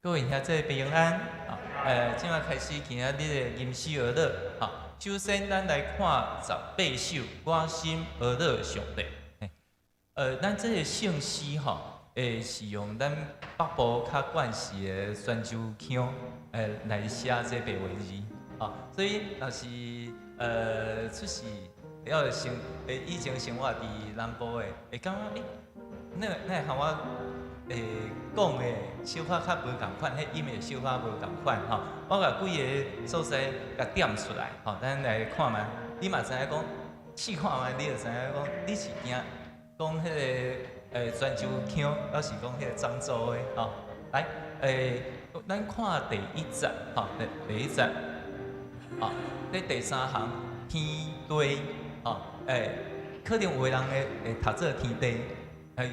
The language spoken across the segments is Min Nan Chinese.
各位兄弟平安，這馬開始今仔日的吟詩學樂，首先咱來看18首，我心呵咾上帝。咱這个聖詩吼，是用咱北部較慣勢的泉州腔，來寫這白話字，所以若是出世了生，以前生活佇南部的，會感覺，那會和我講的小可較無仝款，彼音會小可無仝款吼。我共幾个所在共點出來吼，咱來看覓，你嘛知影講，試看覓，你就知影講，你是驚講彼个泉州腔，抑是講彼个漳州的吼？來，咱看第一節吼，第一節，吼，佇第三行天地吼，可能有的人會讀做天地，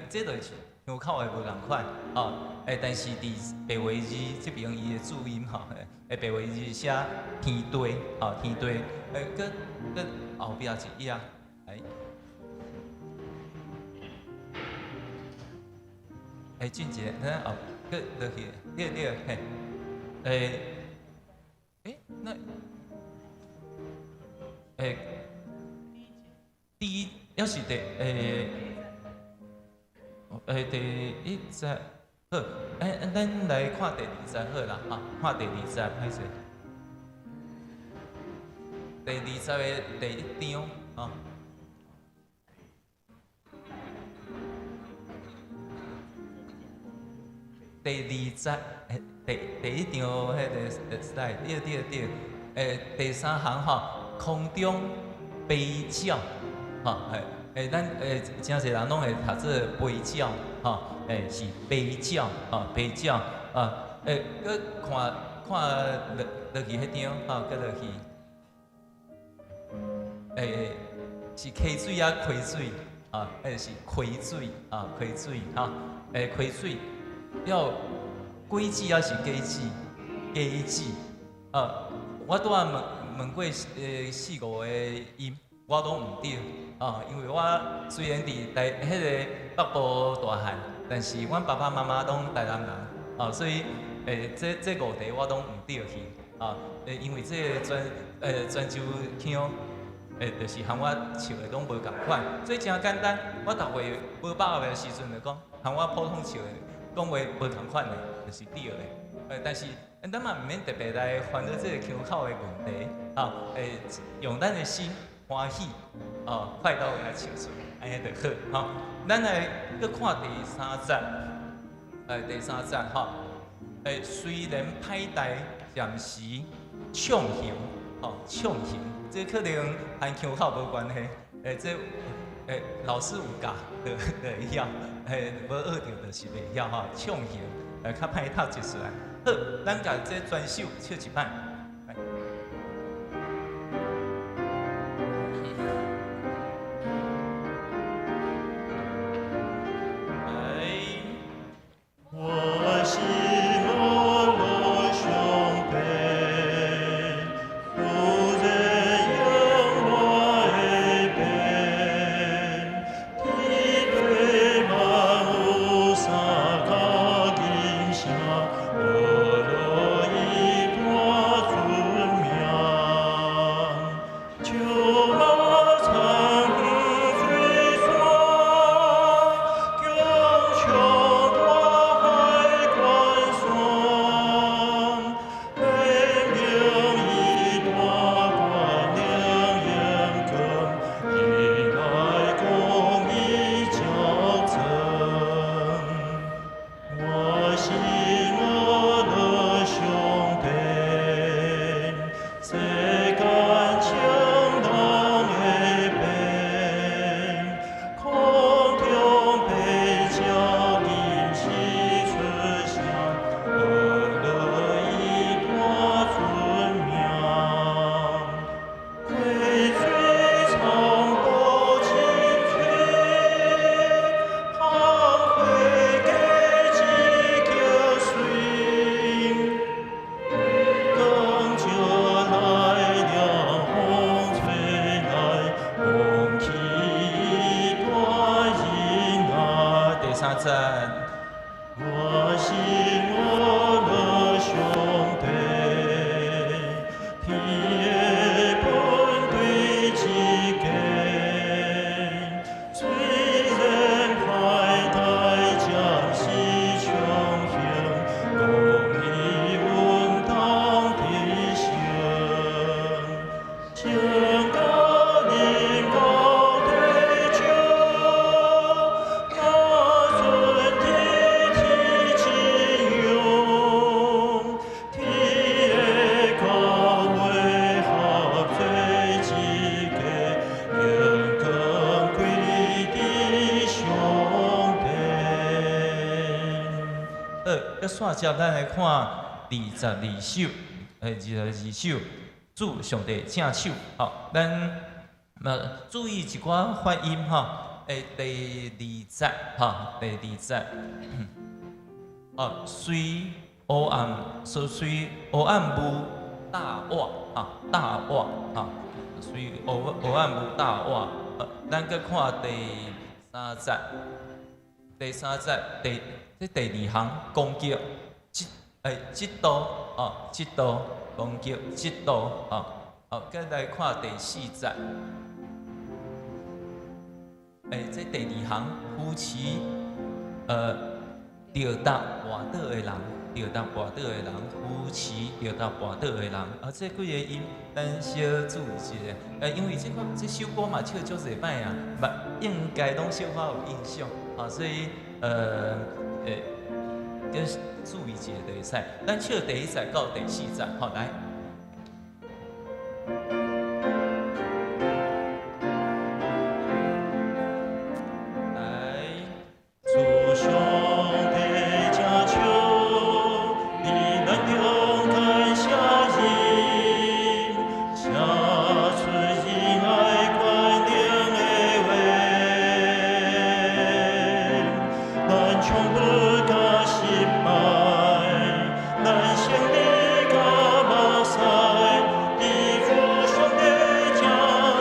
這就是。腔口的無仝款，吼，但是佇白話字這邊伊的注音吼，白話字寫天地，吼，天地，閣閣後壁一頁，來，俊傑，咱後閣落去，對對，嘿，那，第一，猶是第，第一節，好，咱來看第二節好啦，哈，看第二節，歹勢。第二節的第一張，吼。第二節，第一張彼个 slide，對對對，第三行吼，空中飛鳥，吼，咱誠濟人攏會讀做飛鳥，吼，是飛鳥，吼，飛鳥，啊，閣看看落落去彼張，吼，閣落去，是溪水抑溪水，啊，彼是溪水，啊，溪水，吼，溪水。要果子抑是果子？果子啊！我拄仔問問過四五个音，我攏毋對啊，因為我雖然佇台彼个北部大漢，但是阮爸爸媽媽攏台南人啊，所以這五題我攏毋對去啊。因為這个泉州腔，就是和我唱的攏無仝款，所以誠簡單。我逐回無把握的時陣就講，和我普通唱的講話無仝款的，就是對的。但是咱嘛毋免特別來煩惱這个腔口的問題，啊，用咱的心歡喜，哦，快樂來唱出來，按呢就好，吼。咱來閣看第三節，第三節吼，雖然歹代暫時暢行，吼，暢行，這可能和腔口無關係，這老師有教，就會曉，無學著就是袂曉吼，暢行，較歹讀一出來。好，咱共這全首唱一擺。我心阿羅上帝，夫人用我的鞭，天地萬有三甲金聲，阿羅伊大尊名，石馬參水山，強衝大海關山，天明伊大關靈榮光，仁愛公義照真。我心阿羅上帝，世間情人的變，空中飛鳥金時出聲，阿羅伊大尊名，溪水長波清翠，芳花果子叫水。光照來了，風吹來，風起大仁愛。第三節。我心阿羅上帝，天的本對一家，雖然歹代暫時暢行，公義穩當得勝。情甲人高地上，那尊天天之勇，天的教會合做一家，榮光歸佇上帝。好，閣煞接咱來看二十二首，二十二首，主上帝正手，吼，咱嘛注意一寡發音吼，第二節，吼，第二節。哦，隨黑暗，隨黑暗霧罩我，哈，罩我，哈，隨黑暗霧罩我。咱閣看第三節，第三節這第二行攻擊，這嫉妒，哦，嫉妒攻擊，嫉妒，哦，好，閣來看第四節。這第二行扶持，著踏跋倒的人，著踏跋倒的人，扶持著踏跋倒的人。啊，這幾個音，咱小注意一下。因為這首歌嘛唱足濟擺啊，嘛應該攏小可有印象。啊，所以閣注意一下就會使。咱唱第一節到第四節，好，來。來。主上帝正手，佇咱中間寫印，寫出仁愛權能的話，咱從不敢失敗，咱勝利甲目屎，佇主上帝正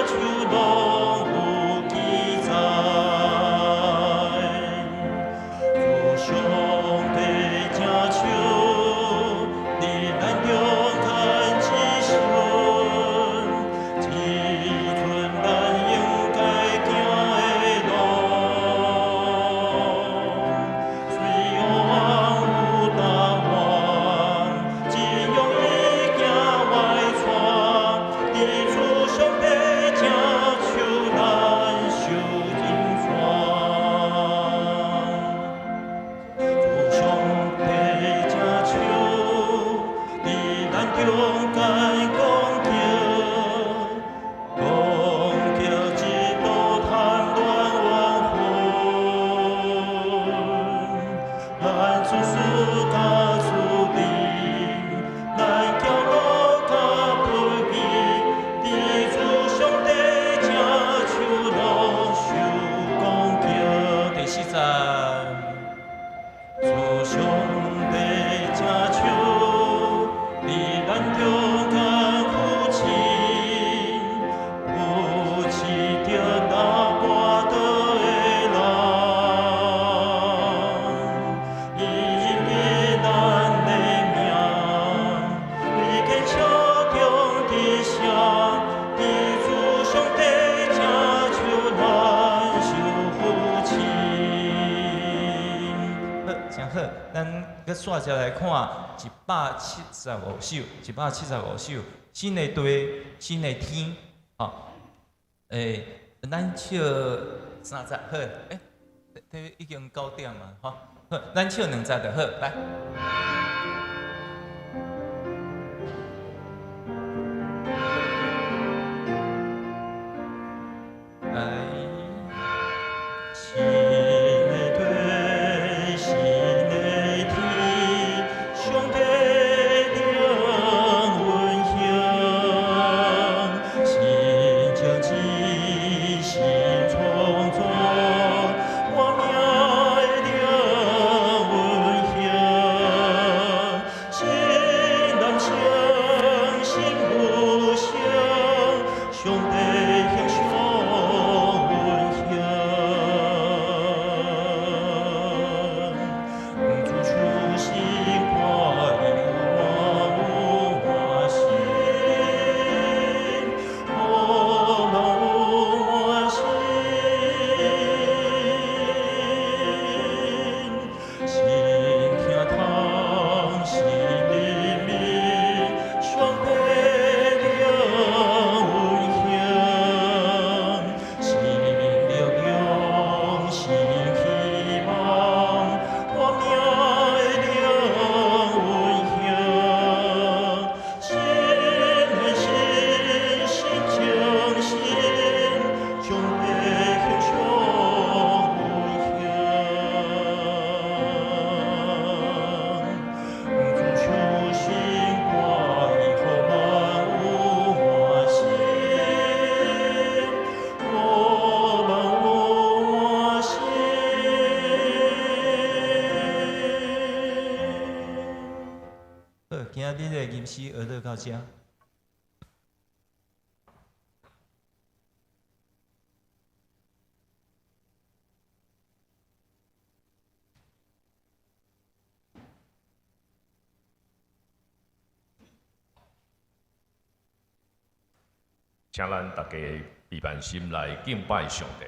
手攏有記載。主上帝正手，佇咱中間這時陣，這陣咱應該行的路。雖黑暗霧罩我，真容易行歪錯，佇主上帝正手，咱受引帶。主上帝正手，佇咱中間攻擊，攻擊嫉妒貪戀怨恨。咱自私佮主靈，咱驕傲佮不義，佇主上帝正手攏受攻擊。第四節。主上帝正手，佇咱中間扶持，扶持著踏跋倒的人，伊認得咱的名，對堅強中得勝，佇主上帝正手，咱受扶持。好，誠好，咱閣煞接來看175首，175首，新的地，新的天，吼，咱唱三節好，這已經9點啊，吼，好，咱唱兩節就好，來。來。新的地，新的天，上帝靈運行，新情志，新創造，活命的靈運行，时学乐到遮。請咱大家閉慢心來敬拜上帝。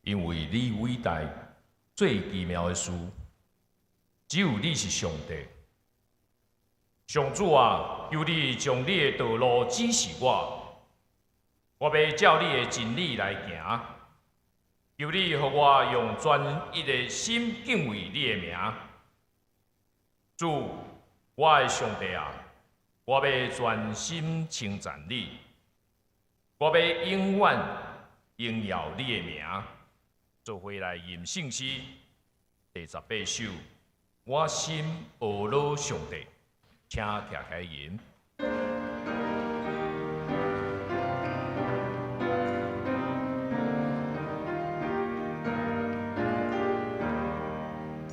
因為你偉大，最奇妙的事，只有你是上帝。上主啊，求你將你的道路指示我，我欲照你的真理來行。求你予我用專一的心敬畏你的名。主，我的上帝啊，我欲專心稱讚你，我欲永遠榮耀你的名。做伙來吟聖詩第18首，我心呵咾上帝，請徛起來吟。我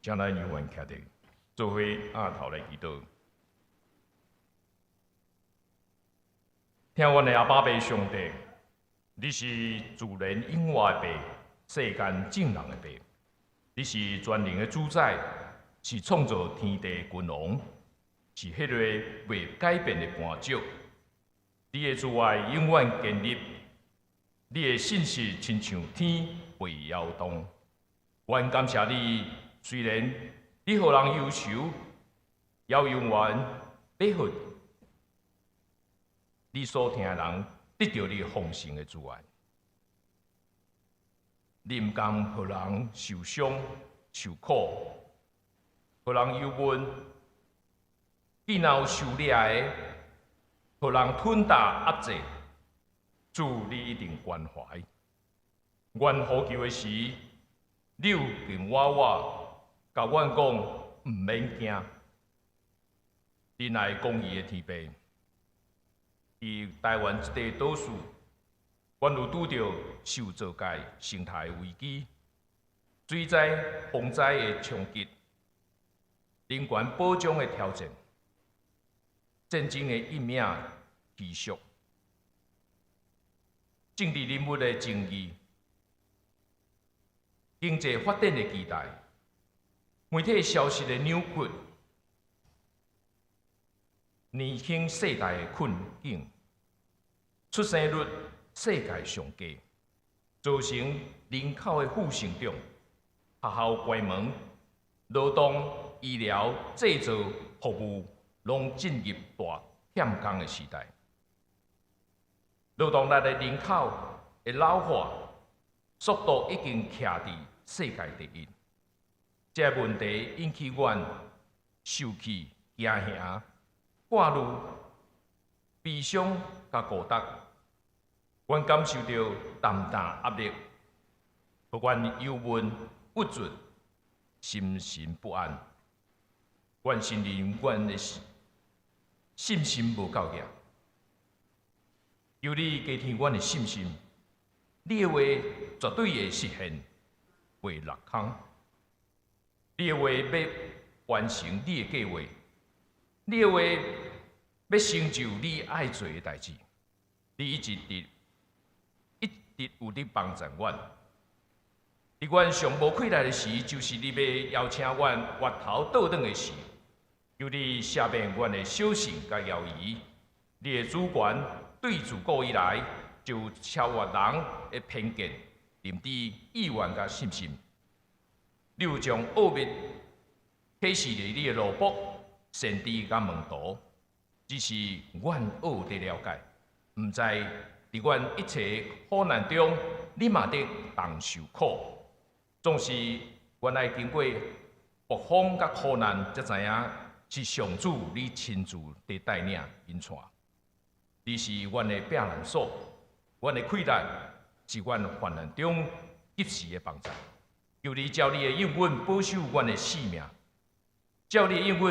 請咱永遠徛佇，做伙阿頭來祈禱。疼阮的阿爸父上帝，你是自然永活的父，世間眾人的父，你是全能的主宰，是創造天地的君王，是彼個袂改變的磐石。你的慈愛永遠堅立，你的信實親像天袂搖動。阮感謝你，雖然你予人憂愁，也永遠欲予你所疼的人得著你豐盛的慈愛。你毋甘予人受傷、受苦，予人憂悶，見若有受掠的，予人吞打壓制，主你一定關懷。阮呼求的時，你有緊握我，共阮講毋免驚。仁愛公義的天父，佇台灣這塊島嶼，阮有拄著受造界生態危機、水災、風災的衝擊、人權保障的挑戰、戰爭的陰影持續、政治人物的爭議、經濟發展的期待、媒體消息的扭曲、年輕世代的困境、出生率世界上低，造成人口的負成長、學校關門、勞動、醫療、製造、服務攏進入大欠工的時代。勞動力的人口的老化速度已經徛佇世界第一。這個問題引起阮受氣、驚嚇、掛慮、悲傷佮孤單。阮感受著重大壓力，予阮憂悶、鬱卒、心神不安。阮承認阮的信心無夠額，求你加添阮的信心。你的話絕對會實現，袂落空。你的話欲完成你的計劃，你的話欲成就你愛做的代誌。你一直有佇幫助阮。佇阮上無氣力的時，就是你欲邀請阮回頭倒轉的時。求你赦免阮的小信佮猶疑。你的主權對自古以來就超越人的偏見、認知、意願佮信心。你有將奧秘啟示予你的奴僕、先知佮門徒，只是阮學佇了解，毋知佇阮一切苦難中，你嘛佇同受苦。總是阮愛經過暴風佮苦難，才知影是上主你親自佇帶領引帶。你是阮的避難所，阮的氣力是阮患難中及時的幫助。求你照你的應允保守阮的性命，照你的應允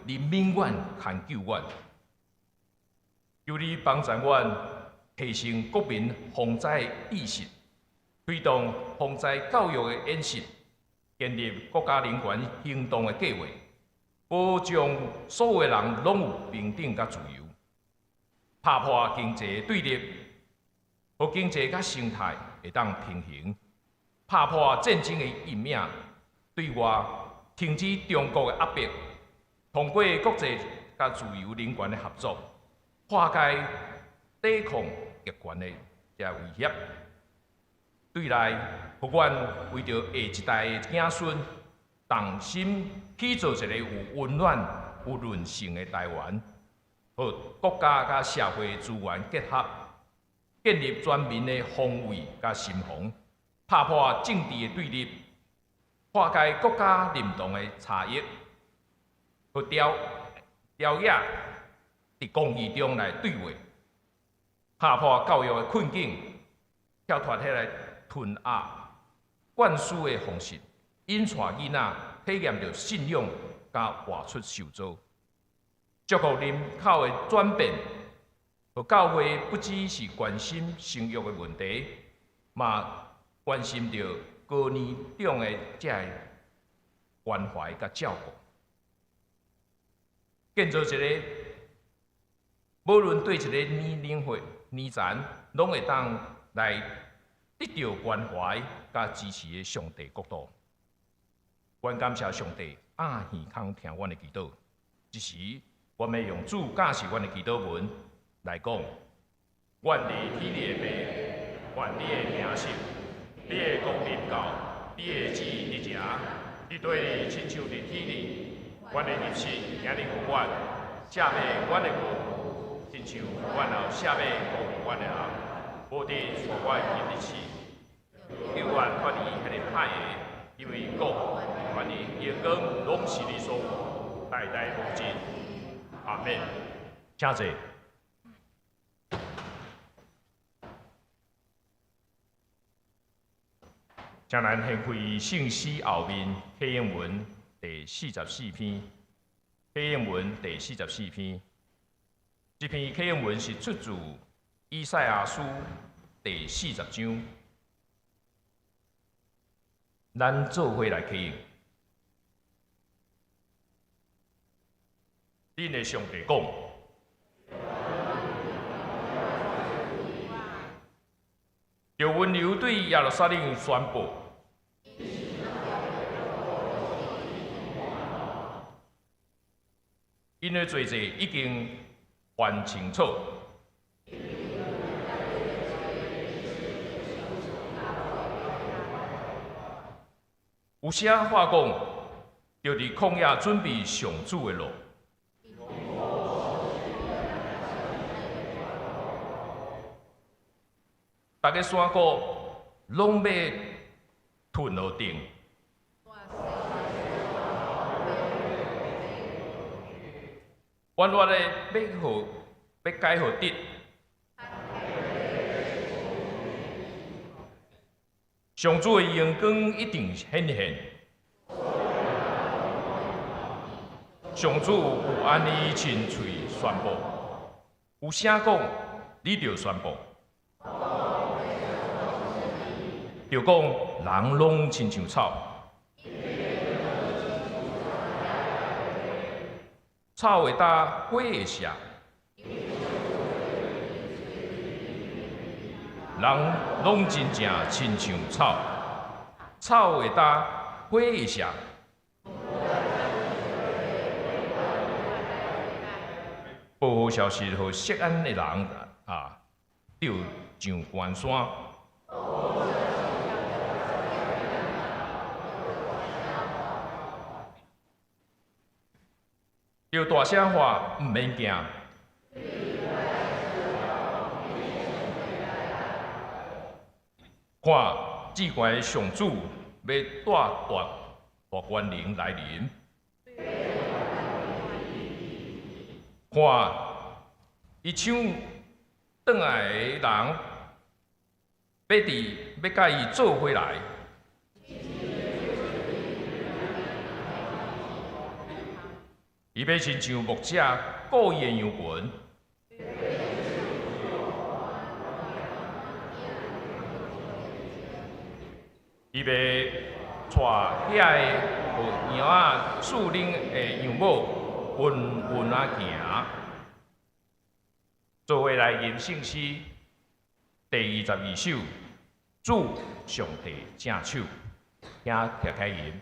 憐憫阮、牽救阮。求你幫助阮提升國民防災意識，推動防災教育的演習，建立國家人權行動的計劃，保障所有人攏有平等佮自由，拍破經濟對立，予經濟佮生態會當平衡，拍破戰爭的陰影，對外停止中國的壓迫，通過國際佮自由人權的合作，化解對抗極權的這威脅。對內，予阮為著下一代的子孫，同心去造一个有溫暖、有韌性的台灣，予國家佮社會資源結合，建立全民的防衛佮心防，拍破政治的對立，化解國家認同的差異，予朝朝野佇公義中來對話，拍破教育的困境，跳脫彼个吞壓、灌輸的方式，引帶囡仔體驗著信仰佮活出受造，祝福人口的轉變，予教會不只是關心生育的問題，嘛關心著高年長的這个關懷佮照顧，建造一个無論對一個年齡歲年層，攏會當來得著關懷佮支持的上帝國度。阮感謝上帝，掩耳空聽阮的祈禱。這時，阮欲用主教示阮的祈禱文來講：阮佇天裡的父，願你的名聖，你的國臨到，你的旨意佇遮，佇地裡親像佇天裡。阮的入食，今日予阮，赦免阮的過，親像阮也赦免辜負阮的人。無得帶阮入去試，救阮脫離彼个歹的，因為國、權能、榮光，攏是你所有，代代無盡。阿們。請坐。請咱掀開聖詩後面啟應文第四十四篇，啟應文第四十四篇，這篇啟應文是出自以賽亞書第四十章。咱做伙來啟應，恁的上帝講，著溫柔對耶路撒冷宣布。𪜶的罪債已經還清楚。有聲話講，著佇曠野準備上主的路。逐个山谷攏欲褪予平，彎彎的欲予欲改予直。上主的榮光一定顯現。上主有按呢親喙宣布，有聲講，你著宣布，著講人攏親像草，草會焦，花會謝，人攏真正親像草，草會焦，花會謝。報好消息予錫安的人啊，著上懸山。著大聲喊，毋免驚。看，至懸的上主欲帶大大權能來臨。看，伊搶轉來的人，欲佇欲佮伊做伙來。伊欲親像牧者顧伊的羊群。伊欲帶遐个予羊仔飼恁的羊母穩穩仔行。做伙來吟聖詩第二十二首，主上帝正手，請徛開吟。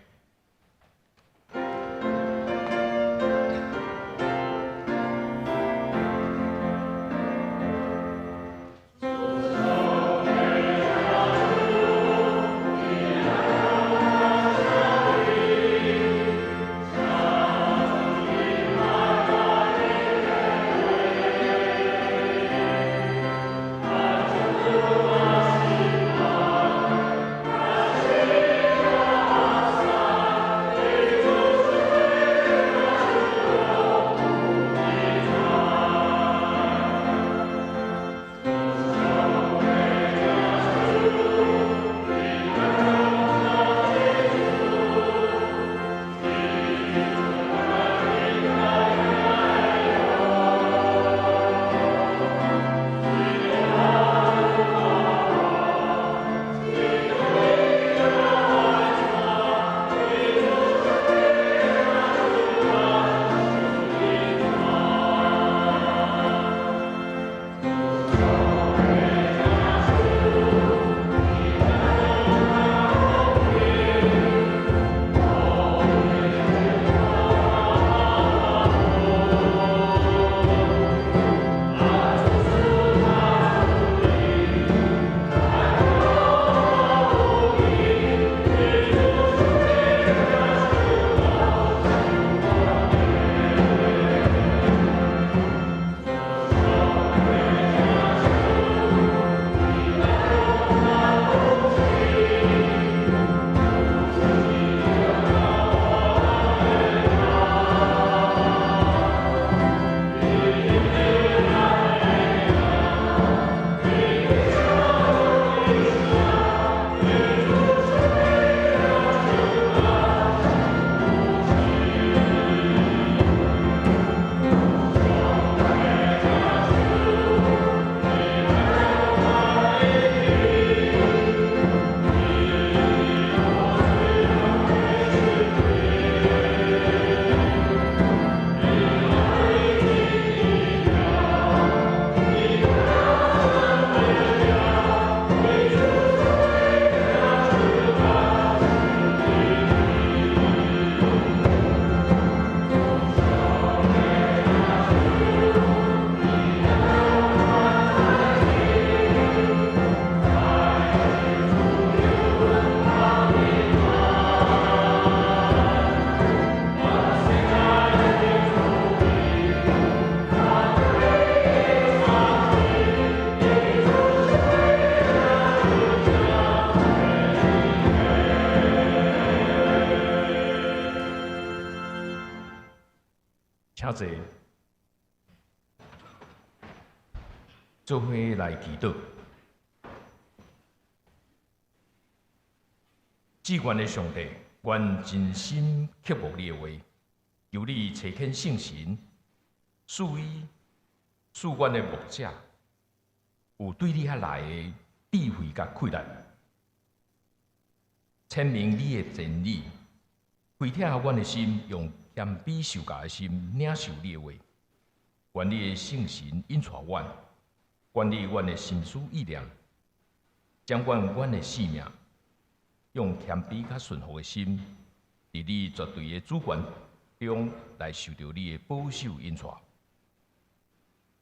請坐，做伙來祈禱。至懸的上帝，阮真心渴慕你的話，求你差遣聖神，賜伊賜阮的牧者，有對你遐來的智慧佮氣力，闡明你的真理，開拓阮的心，用謙卑受教的心領受你的話。願你的聖神引帶阮，管理阮的心思意念，掌管阮的性命，用謙卑佮順服的心，佇你絕對的主權中來受著你的保守引帶。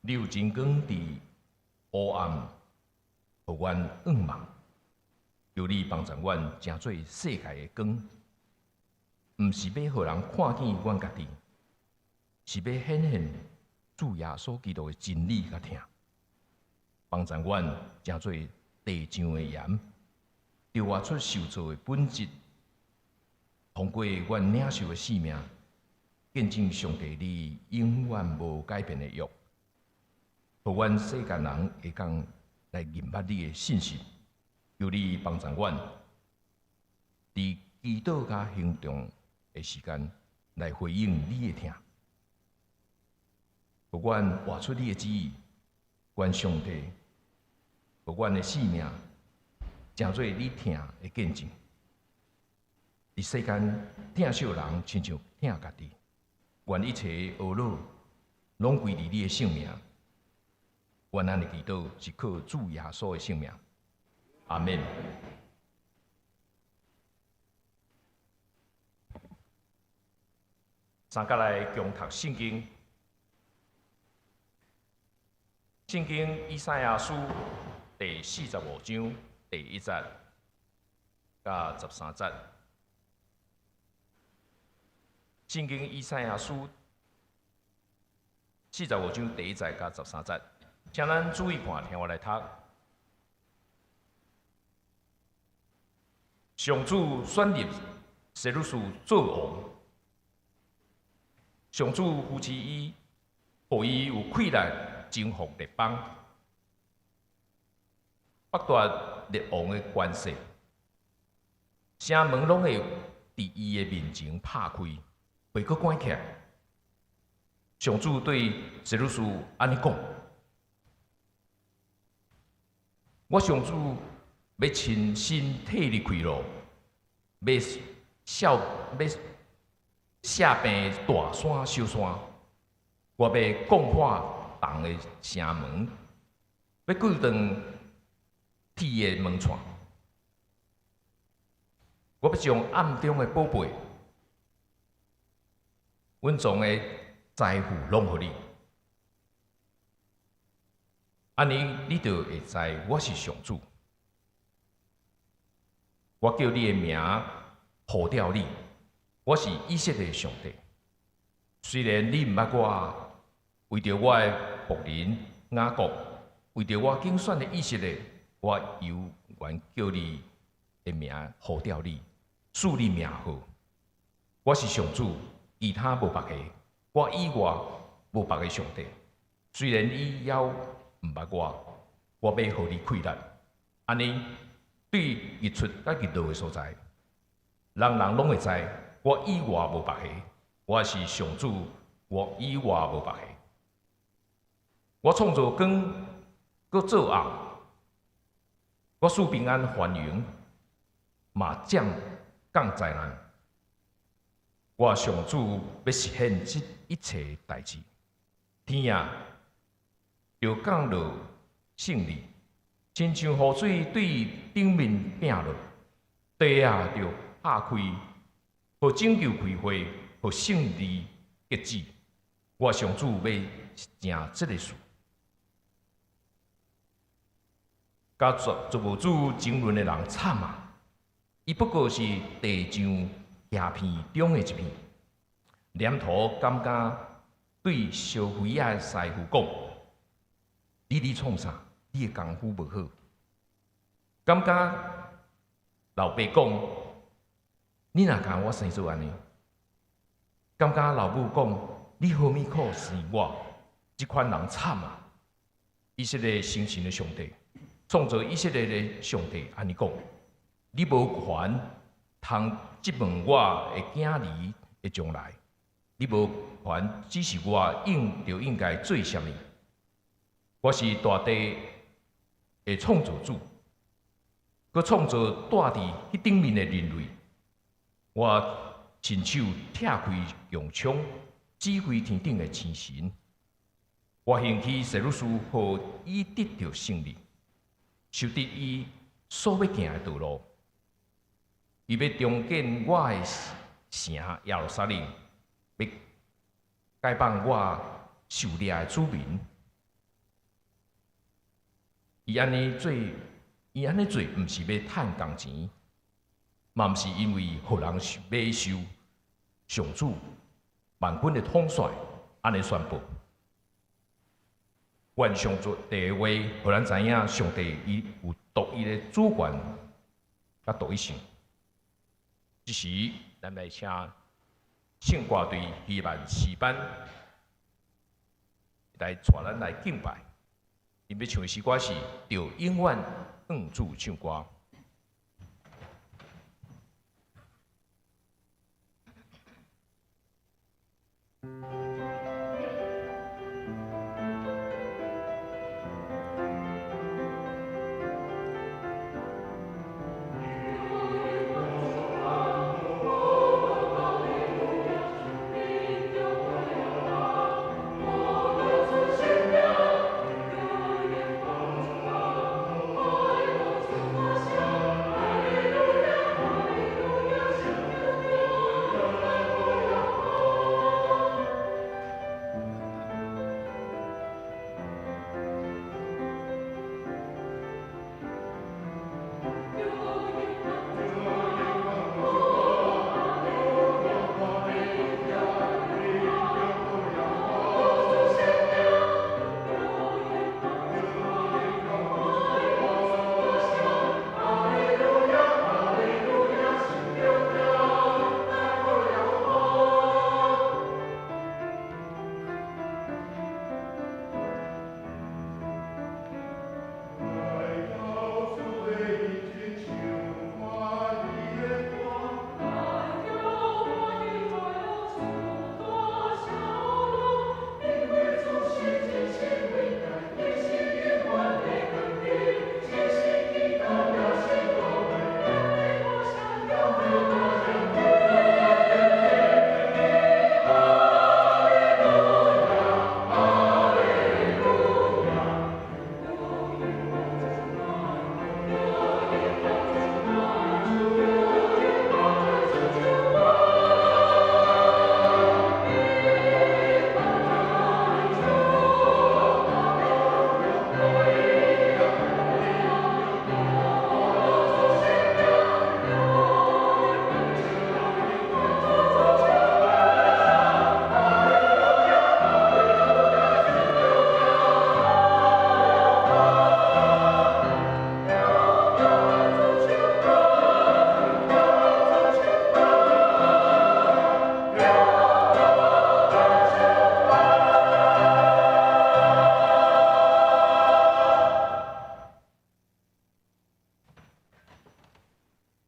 你有真光佇黑暗，予阮向望，求你幫助阮成做世界的光，毋是欲予人看見阮家己，是欲顯現主耶穌基督的真理佮疼。幫助阮成做地上的鹽，著活出受造的本質，通過阮領受的生命，見證上帝你永遠無改變的約，予阮世間人會當來認捌你的信實。求你幫助阮，佇祈禱佮行動的時間來回應你的疼，予阮活出你的旨意，願上帝予阮的生命成做你疼的見證。佇世間疼惜人，親像疼家己。願一切懊惱攏歸佇你的聖名。阮按呢祈禱是靠主耶穌的聖名。阿們。三角來共讀聖經，聖經以賽亞書第45章第1節佮13節。聖經以賽亞書45章第1節佮13節，請咱注意看，聽我來讀。上主選立西魯斯做王，上主扶持伊，予伊有氣力征服列邦，剝奪列王的權勢，城門攏會佇伊的面前拍開，袂閣關起來。上主對西魯斯按呢講：我上主欲親身替你開路，欲笑，欲卸平大山小山，我欲降化銅的城門，欲鋸斷鐵的門掣，我欲將暗中的寶貝、隱藏的財富攏予你，按呢你就會知我是上主。我叫你的名呼召你，我是以色列的上帝。雖然你毋捌我，為著我的僕人雅各，為著我揀選的以色列，我猶原叫你的名呼召你，賜你名號。我是上主，其他無別個，我以外無別個上帝。雖然你猶毋捌我，我欲予你氣力，按呢對日出佮日落的所在，人人攏會知，我以外無別個，我是上主，我以外無別個。我創造光，閣做暗，我賜平安繁榮，嘛降降災難。我上主欲實現這一切代誌，天啊，著降落勝利，親像雨水對頂面拚落，地啊著拍開，予拯救開花，予勝利結子。我上主欲成這個事，佮造物主爭論的人慘啊！伊不過是地上瓦片中的一片，黏土敢敢對燒灰仔的師傅講：你佇創啥？你的功夫無好。敢敢老爸講：你若共我生做按呢？敢敢老母講：你何物可生我？這款人慘啊！以色列誠實的上帝，創造以色列的上帝按呢講：你無權通質問我的囝兒的將來，你無權指示我應著應該做啥物。我是大地的創造主，閣創造住佇彼頂面的人類。我親手拆開穹蒼，指揮天頂的星辰。我興起西魯斯，予伊得著勝利，修直伊所欲行的道路。伊欲重建我的城耶路撒冷，欲解放我受掠的子民。伊按呢做，伊按呢做，毋是欲趁工錢，嘛毋是因為予人買受上主萬軍的統帥按呢宣布。願上帝的話，予咱知影，上帝伊有獨一的主權佮獨一性。這時，咱來請聖歌隊希望詩班來帶咱來敬拜。𪜶欲唱的詩歌是《著永遠向主唱歌》。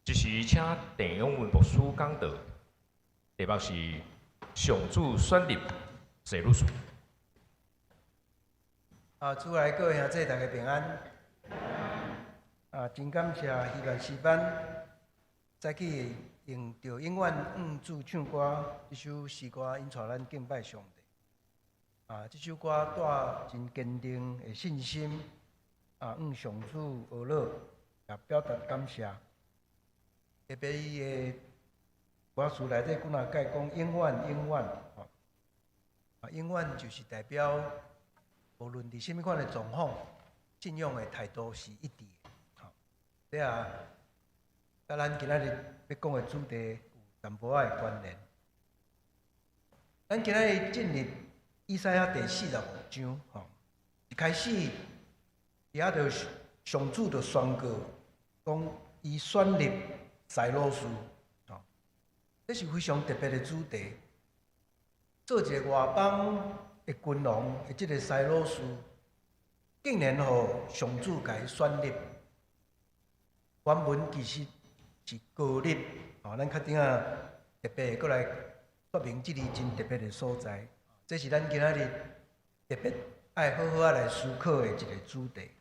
這時，請鄭永文牧師講道，題目是上主選立西魯斯。啊，主內各位兄弟，大家平安。啊，真感謝希望詩班早起用著永遠向主唱歌這首詩歌，引帶咱敬拜上帝。啊，這首歌帶真堅定的信心，啊，向上主呵咾，也表達感謝。特別伊的歌詞內底，幾若擺講永遠永遠，吼，啊，永遠就是代表無論佇啥物款的狀況，信仰的態度是一致的，吼。這啊，佮咱今仔日欲講的主題有淡薄仔的關聯。咱今仔日進入以賽亞第45章，吼，一開始佇遐就上主就宣告講，伊選立西魯斯，吼，這是非常特別的主題。做一个外邦的君王的這个西魯斯，竟然予上主共伊選立。原文其實是膏立，哦，咱較頂仔特別閣來說明這裡真特別的所在。這是咱今仔日特別愛好好仔來思考的一个主題。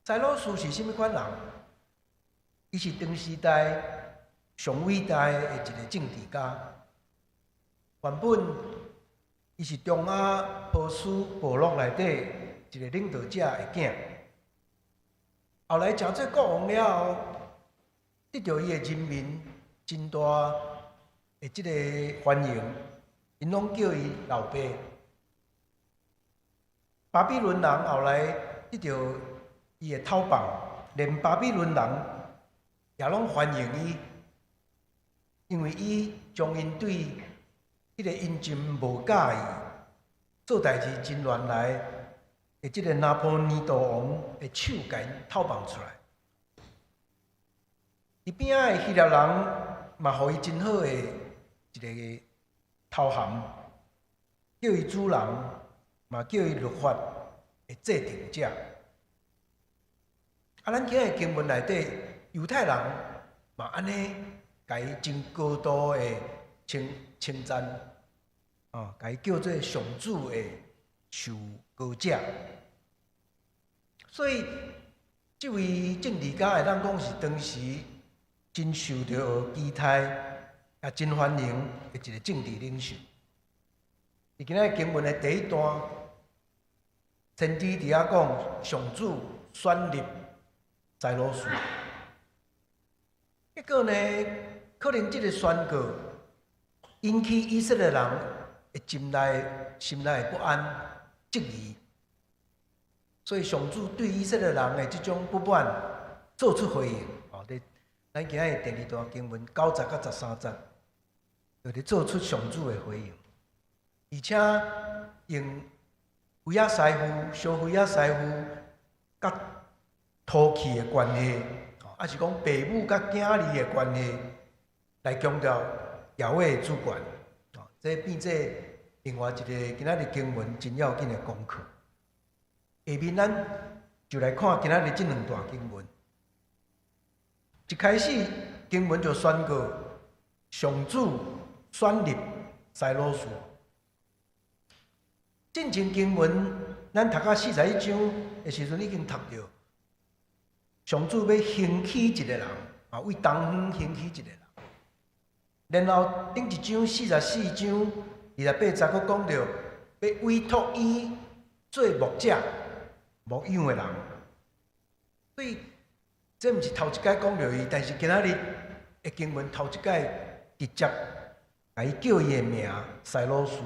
西魯斯是啥物款人？伊是當時代上偉大的一个政治家。原本伊是中亞波斯部落內底一个領導者的囝。後來成做國王了後，得著伊的人民真大的這个歡迎，𪜶攏叫伊老爸。巴比倫人後來得著伊的頭放，連巴比倫人也攏歡迎伊，因為伊將𪜶對彼个𪜶真無佮意做代誌真亂來的這个拿破尼度王的手共𪜶討放出來。伊邊仔的希臘人嘛，予伊真好的一个頭銜，叫伊主人，嘛叫伊律法的制定者。啊，咱今日經文內底，猶太人嘛按呢，共伊真高度的稱稱讚，哦，共伊叫做上主的受膏者。所以，這位政治家會當講是當時真受著期待，也真歡迎的一个政治領袖。佇今仔日經文的第一段，先知佇遐講上主選立西魯斯。結果呢，可能這个宣告引起以色列人的心內的不安、質疑，所以上主對以色列人的這種不滿做出回應。哦，佇咱今仔日第二段經文9節到13節，就佇做出上主的回應，而且用妃仔師傅、小妃仔師傅佮土氣的關係，抑是講爸母佮囝兒的關係，來強調耶和華的主權。哦，這變做另外一个今仔日經文真要緊的功課。下面咱就來看今仔日這兩段經文。一開始經文就宣告上主選立西魯斯。進前經文咱讀到41章的時陣，已經讀著上主欲興起一个人，啊，為東方興起一个人。然後頂一章44章28節，閣講著欲委託伊做牧者、牧養的人。所以這毋是頭一擺講著伊，但是今仔日的經文頭一擺直接共伊叫伊的名西魯斯。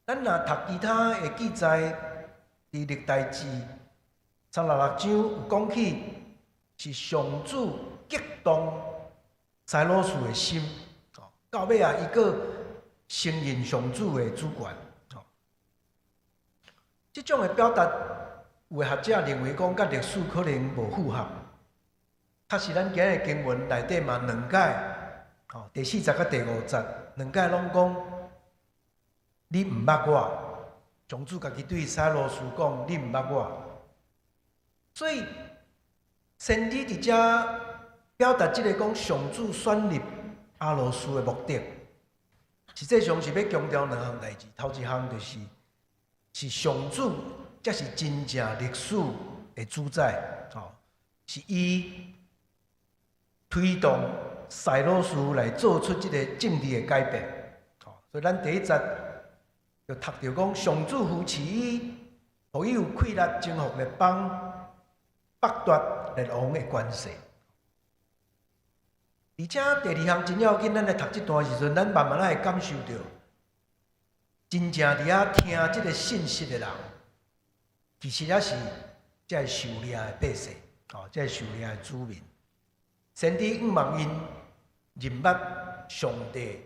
咱若讀其他的記載，佇歷代志36章有講起是上主激動西魯斯的心，到尾啊，伊閣承認上主的主權。這種的表達，有的學者認為講，佮歷史可能無符合。確實，咱今日經文內底嘛兩擺，第4節佮第5節兩擺攏講，你毋捌我，上主家己對西魯斯講，你毋捌我。所以，先知佇遮表達這个講上主選立亞羅斯的目的，實際上是欲強調兩項代誌。頭一項就是，是上主才是真正歷史的主宰，吼，是伊推動西魯斯來做出這个政治的改變。吼，所以咱第一節就讀著講，上主扶持伊，予伊有氣力征服列邦，剝奪列王的權勢。而且第二項真要緊，咱來讀這段時陣，咱慢慢仔會感受著，真正佇遐聽這个信息的人，其實也是這个受掠的百姓，哦，這个受掠的子民。先知向望𪜶認捌上帝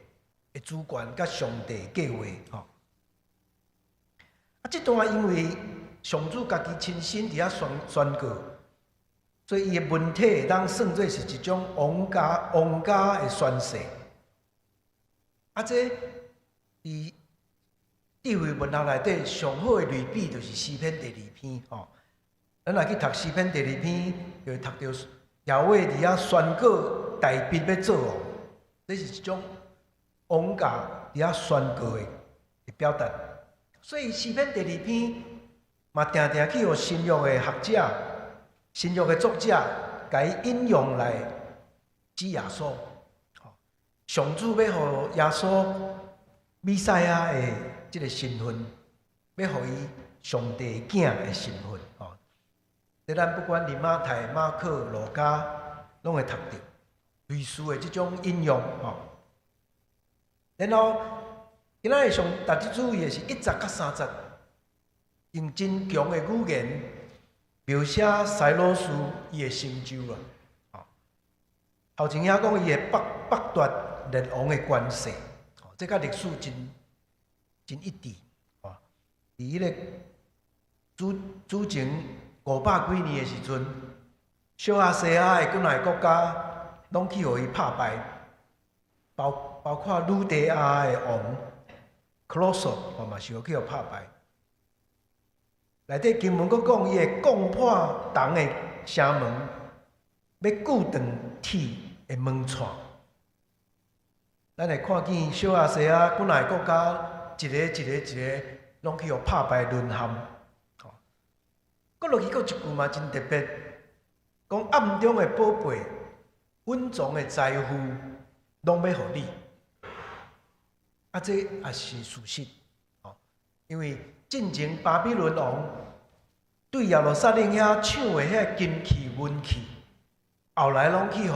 的主權佮上帝的計劃，吼。啊，這段因為上主家己親身佇遐宣告，所以伊的文體會當算做是一種王家王家的宣誓。啊，這佇智慧文學內底上好的類比就是詩篇第二篇吼。咱若去讀詩篇第二篇，就會讀著耶和華佇遐宣告大衛欲做王，這是一種王駕佇遐宣告的表達。所以詩篇第二篇嘛，定定去予新約的學者、新約的作者，共伊引用來指耶穌。上主欲予耶穌彌賽亞的這个身份，欲予伊上帝囝的身份。吼，這咱不管佇馬太、馬可、路加，攏會讀著類似的這種引用。吼，然後今仔日上特別注意的是一節佮三節，用真強的語言描寫西魯斯伊的成就啊。頭前遐講伊會剝奪列王的權勢，這佮歷史真真一致。吼，佇彼个主前五百幾年的時陣，小亞細亞的幾若個國家攏去予伊拍敗，包括呂底亞的王克羅索，嘛是予去予拍敗。內底經文閣講，伊會攻破銅的城門，欲鋸斷鐵的門掣。咱會看見小亞細亞幾若個國家，一个一个一个，攏去予拍敗淪陷。吼，閣落去閣一句嘛真特別，講暗中的寶貝、隱藏的財富，攏欲予你。啊，這也是事實。吼，因為進前巴比倫王對耶路撒冷遐搶的彼个金器、銀器，後來攏去予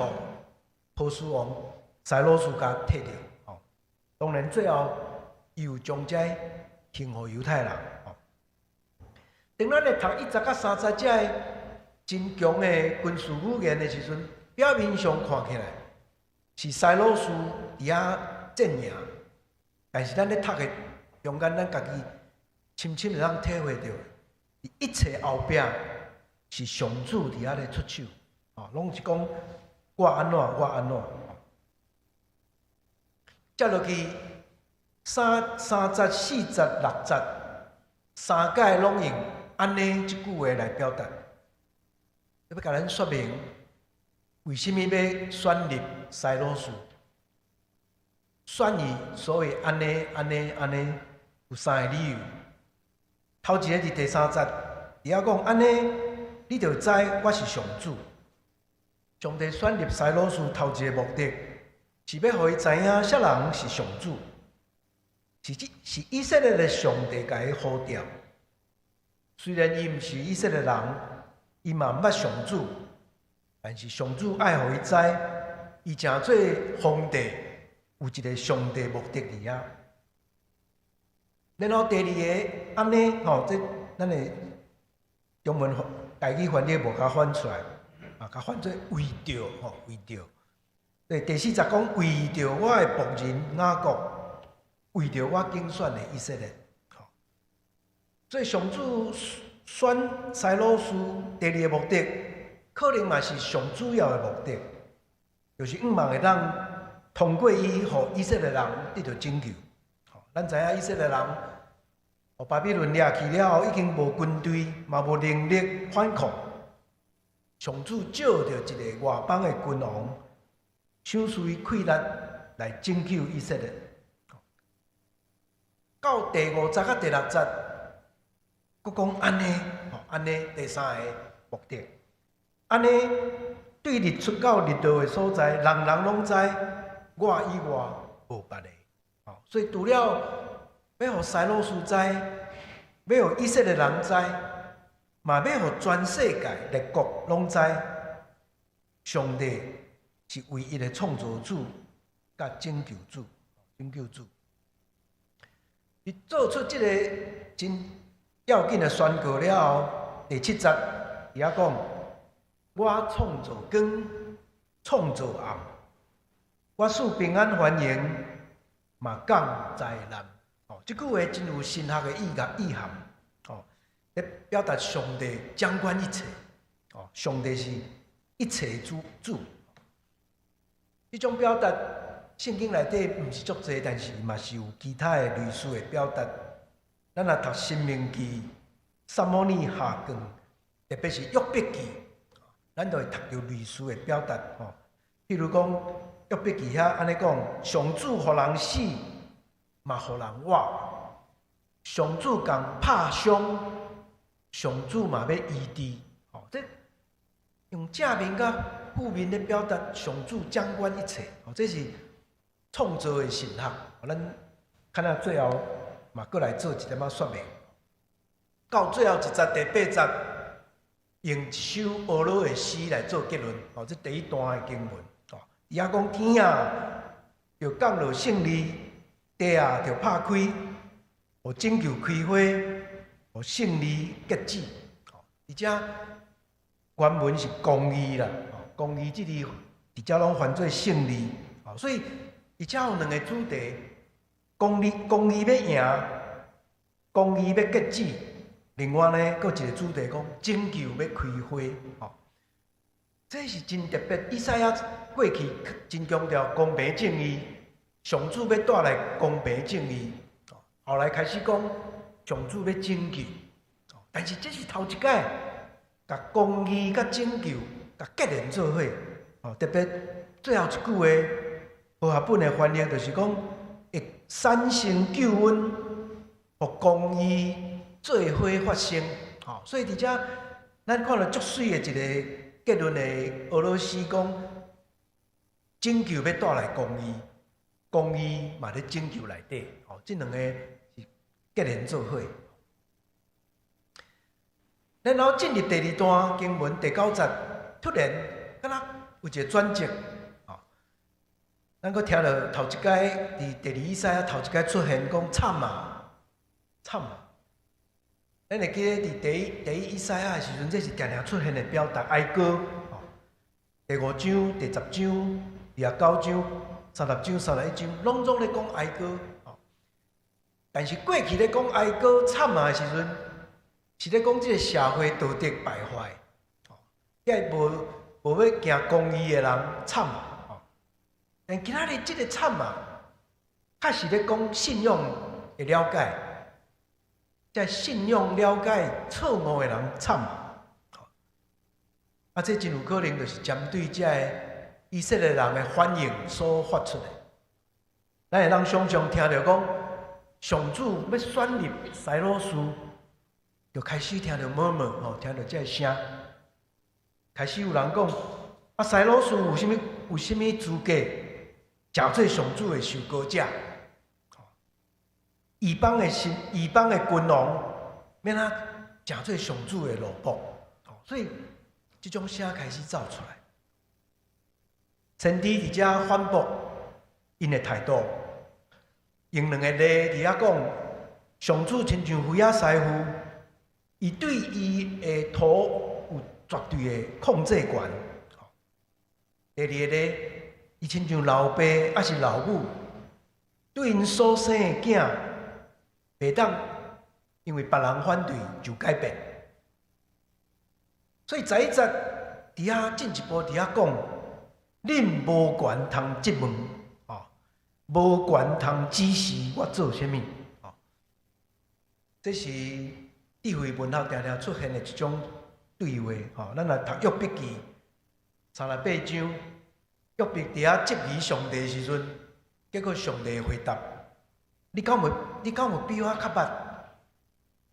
波斯王西魯斯共提著。吼，當然最後伊有將這還予猶太人。吼，當咱咧讀一節佮三節這个真強的軍事語言的時陣，表面上看起來是西魯斯佇遐戰贏，但是咱咧讀的中間，咱家己深深會當體會著，一切後壁是上主佇遐咧出手，哦，攏是講我按怎，我按怎。接落去三節、四節、六節，三擺攏用按呢這句話來表達，欲共咱說明為啥物欲選立西魯斯，選伊所謂按呢、按呢、按呢，有三個理由。頭一个佇第三節，伊遐講按呢，你就知我是上主。上帝選立西魯斯頭一个目的，是欲予伊知影啥人是上主，是以色列的上帝共伊呼召。雖然伊毋是以色列人，伊嘛毋捌上主，但是上主愛予伊知，伊成做皇帝有一个上帝目的佇遐。然後第二个按呢，吼，這咱的中文台語翻譯無共翻出來，啊，共翻做為著，吼，為著。對，第四節講為著我的僕人雅各，為著我揀選的以色列，吼。所以上主選西魯斯第二个目的，可能嘛是上主要的目的，就是向望會當通過伊，予以色列人得著拯救。咱知影以色列人，予巴比倫掠去了後，已經無軍隊，嘛無能力反抗。上主藉著一个外邦的君王，賞賜伊氣力來拯救以色列。到第五節佮第六節，閣講按呢，吼，按呢第三個目的，按呢對日出到日落的所在，人人攏知我以外無別个。所以除了欲予西魯斯知，欲予以色列人知，嘛欲予全世界列國攏知，上帝是唯一的創造主佮拯救主，拯救主。伊做出這个真要緊的宣告了後，第七節伊遐講：我創造光，創造暗，我賜平安繁榮，嘛降災難。哦，這句話真有神學的意涵。哦，咧表達上帝掌管一切。哦，上帝是一切主主。這種表達聖經內底毋是足濟，但是嘛是有其他的類似的表達。咱若讀《申命記》、《撒母耳下卷》，特別是《約伯記》，咱就會讀著類似的表達吼。譬如講，《約伯記》遐按呢講：上主予人死，嘛予人活；上主共拍傷，上主嘛欲醫治。吼，這用正面佮負面咧表達，上主掌管一切。吼，這是創造的神學。咱看下最後嘛，閣來做一點仔說明。到最後一節第八節，用一首哀樂的詩來做結論。吼，這第一段的經文。吼，伊遐講天啊，著降落勝利；地啊，著拍開，予拯救開花，予勝利結子。吼，而且原文是公義啦，公義這字佇遮攏翻做勝利。所以伊遮有兩个主題：公義，公義欲贏，公義欲結子。另外呢，閣一个主題講拯救欲開花。吼，這是真特別。以賽亞過去真強調公平正義，上主欲帶來公平正義。後來開始講上主欲拯救，但是這是頭一擺，共公義佮拯救共結連做伙。特別最後一句話，和合本的翻譯就是講，會產生救恩，予公義做伙發生。吼，所以佇遮咱看著足媠的一个結論的哀樂詩講，拯救欲帶來公義，公義嘛佇拯救內底。吼，這兩个是結連做伙。然後進入第二段經文第九節，突然敢若有一个轉折。吼，咱閣聽著頭一擺佇第二以賽亞頭一擺出現講慘啊，慘啊！咱會記得佇第一以賽亞的時陣，這是定定出現的表達哀歌。吼，第五章、第10章、29章、30章、31章，攏總咧講哀歌。吼，但是過去咧講哀歌慘啊的時陣，是咧講這个社會道德敗壞，吼，遐無無欲行公義的人慘啊！吼，但今仔日這个慘啊，較是咧講信仰的了解，這信仰了解錯誤的人慘啊！啊，這真有可能就是針對這个以色列人的反應所發出的。咱會當常常聽著講，上主欲選立西魯斯，就開始聽著 murmur 吼，聽著這个聲，開始有人講，啊，西魯斯有啥物有啥物資格，食做上主的受膏者？異邦的神，異邦的君王，欲按怎食做上主的奴僕？所以這種聲開始走出來。先知佇遮反駁𪜶的態度，用兩个例佇遐講，上主親像妃仔師傅，伊對伊的徒有絕對的控制權。第二个例，伊親像老爸抑是老母，對𪜶所生的囝，袂當因為別人反對就改變。所以11節佇遐進一步佇遐講，恁無權通質問，哦，無權通指示我做啥物，哦，這是智慧文學定定出現的一種對話，吼，咱來讀約伯記38章，約伯佇遐質疑上帝的時陣，結果上帝回答：你敢有你敢有比我較捌？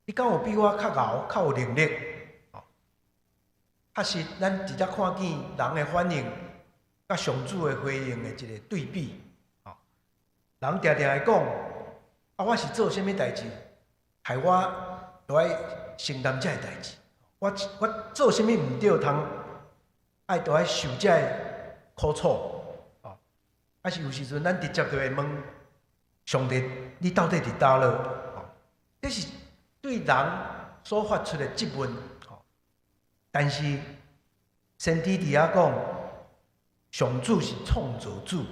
你敢有比我較𠢕、較有能力？哦，確實，咱直接看見人的反應，佮上主的回應的一个對比。哦，人定定會講：啊，我是做啥物代誌，害我著愛承擔這个代誌。我做啥物毋對，通愛著愛受這个苦楚。哦，啊是有時陣咱直接就會問上帝：你到底佇佗落？哦，這是對人所發出的質問。哦，但是先知佇遐講，上主是創造主，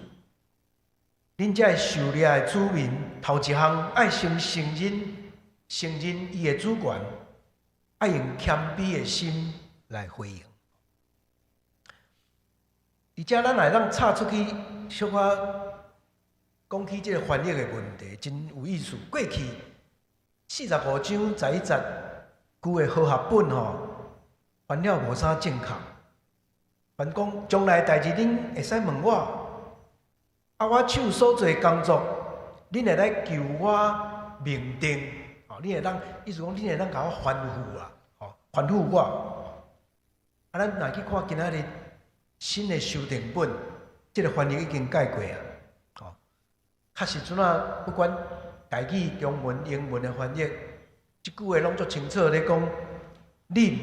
恁這个受掠的子民，頭一項愛先承認，承認伊的主權，愛用謙卑的心來回應。佇遮咱會當插出去，小可講起這個翻譯的問題，真有意思。過去45章11節舊的和合本吼，翻了無啥正確。凡講將來代誌，恁會使問我，啊，我手所做的工作，恁會來求我命定，吼，恁會當意思講，恁會當共我吩咐啊，吼，吩咐我。啊，咱若去看今仔日新的修訂本，這個翻譯已經改過啊，吼，確實陣啊，不管台語、中文、英文的翻譯，這句話攏足清楚咧講，恁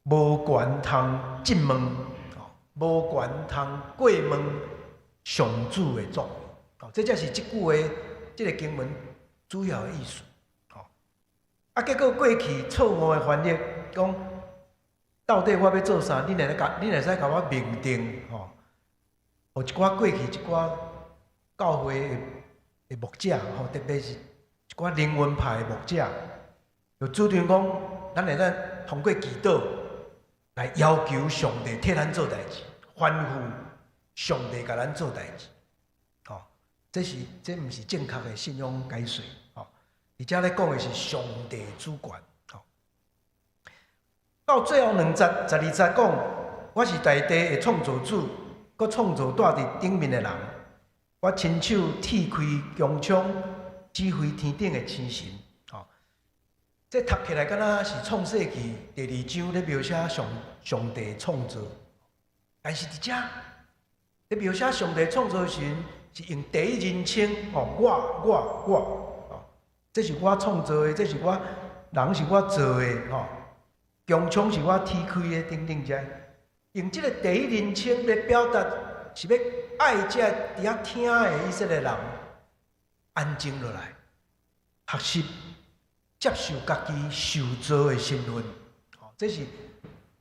無權通質問，吼，無權通過問上主的作為，吼，這才是這句話、這個經文主要的意思，吼。啊，結果過去錯誤的翻譯講，到底我欲做啥？恁會來共，恁會使共我命定，吼。予一寡過去一寡教會的牧者，吼，特別是一寡靈恩派的牧者，就主張講，咱會當通過祈禱來要求上帝替咱做代誌，吩咐上帝共咱做代誌，吼，這毋是正確的信仰解說，吼，而且咧講的是上帝主權，吼。到最後兩節、12節講，我是大地的創造主，閣創造住佇頂面的人，我親手鐵開穹蒼，指揮天頂的星辰，吼。這讀起來敢若是創世記第二章咧描寫上帝創造，但是佇遮咧描寫上帝創造時，是用第一人稱，吼，我我我，吼，這是我創造的，這是我人是我造的，吼，穹蒼是我鐵開的，等等這，用這個第一人稱來表達，是欲愛這佇遐聽的以色列人安靜落來，學習接受家己受造的身份，吼，這是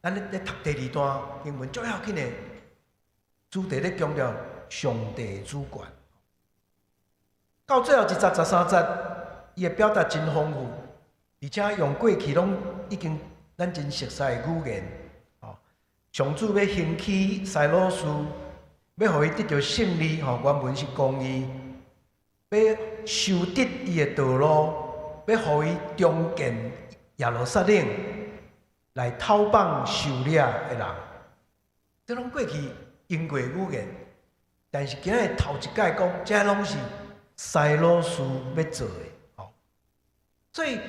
咱咧讀第二段經文最要緊的主題，咧強調上帝主權。到最後一節13節，伊的表達真豐富，而且用過去攏已經咱真熟悉的語言，吼，上主欲興起西魯斯，欲予伊得著勝利，吼，原文是公義，欲修直伊的道路，欲予伊重建耶路撒冷，來討放受掠的人，這攏過去用過語言，但是今日頭一擺講，這攏是西魯斯欲做的，吼。所以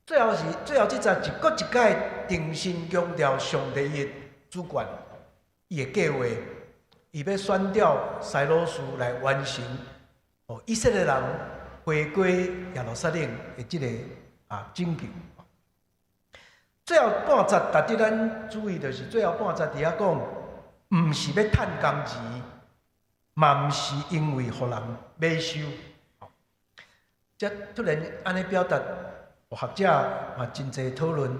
最後是最後這節一閣一擺重新強調上帝伊的主權，伊的計劃，伊欲選召西魯斯來完成，哦，以色列人回歸耶路撒冷的這個拯救。最後半節值得咱注意，就是最後半節佇遐講，毋是欲趁工錢，嘛毋是因為予人買收。這突然按呢表達，學者嘛真濟討論。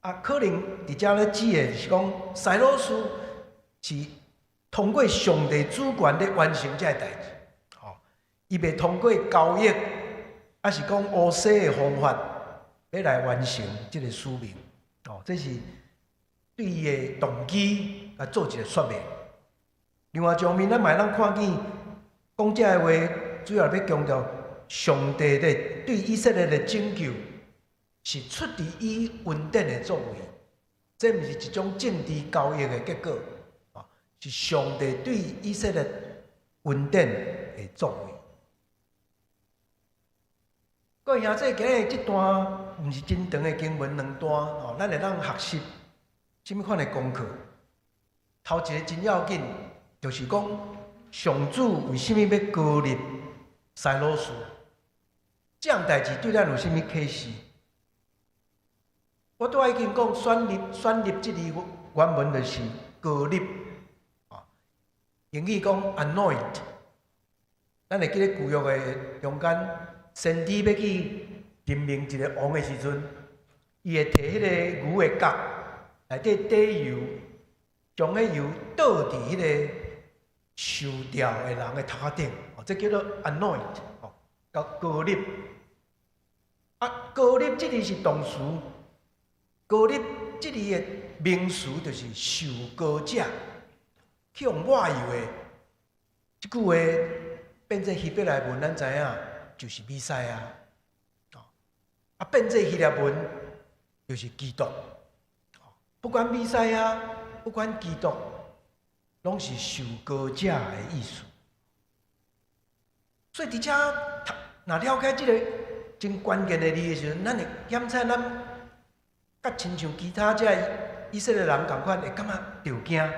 啊，可能佇遮咧指的是講，西魯斯是通過上帝主權咧完成這个代誌。吼，伊袂通過交易，抑是講烏西的方法，欲來完成這个使命。哦，這是對伊的動機來做一个說明。另外一方面，咱嘛會當看見講這个話，主要欲強調上帝的對以色列的拯救是出佇伊恩典的作為，這毋是一種政治交易的結果，是上帝對以色列恩典的作為。各位兄弟，今日這段毋是真長的經文，兩段哦，咱會當學習啥物款的功課？頭一个真要緊，就是講上主為啥物欲膏立西魯斯？這項代誌對咱有啥物啟示？我拄仔已經講選立，選立這字原文就是膏立，英語講 anoint。咱會記得舊約的中間，先知欲去任命一個王的時陣，伊會提彼个牛的角內底滴油，將彼油倒佇彼个受召的人的頭殼頂，哦，這叫做 anoint，哦，叫膏立。啊，膏立這字是動詞，膏立這字的名詞就是受膏者，去予抹油的。這句話變做希伯來文，咱知影就是彌賽亞。啊，變做希臘文就是基督。不管彌賽亞，不管基督，攏是受膏者的意思。所以佇遮，若了解這個真關鍵的字的時陣，咱會檢查咱，佮親像其他這以色列人仝款，會感覺著驚。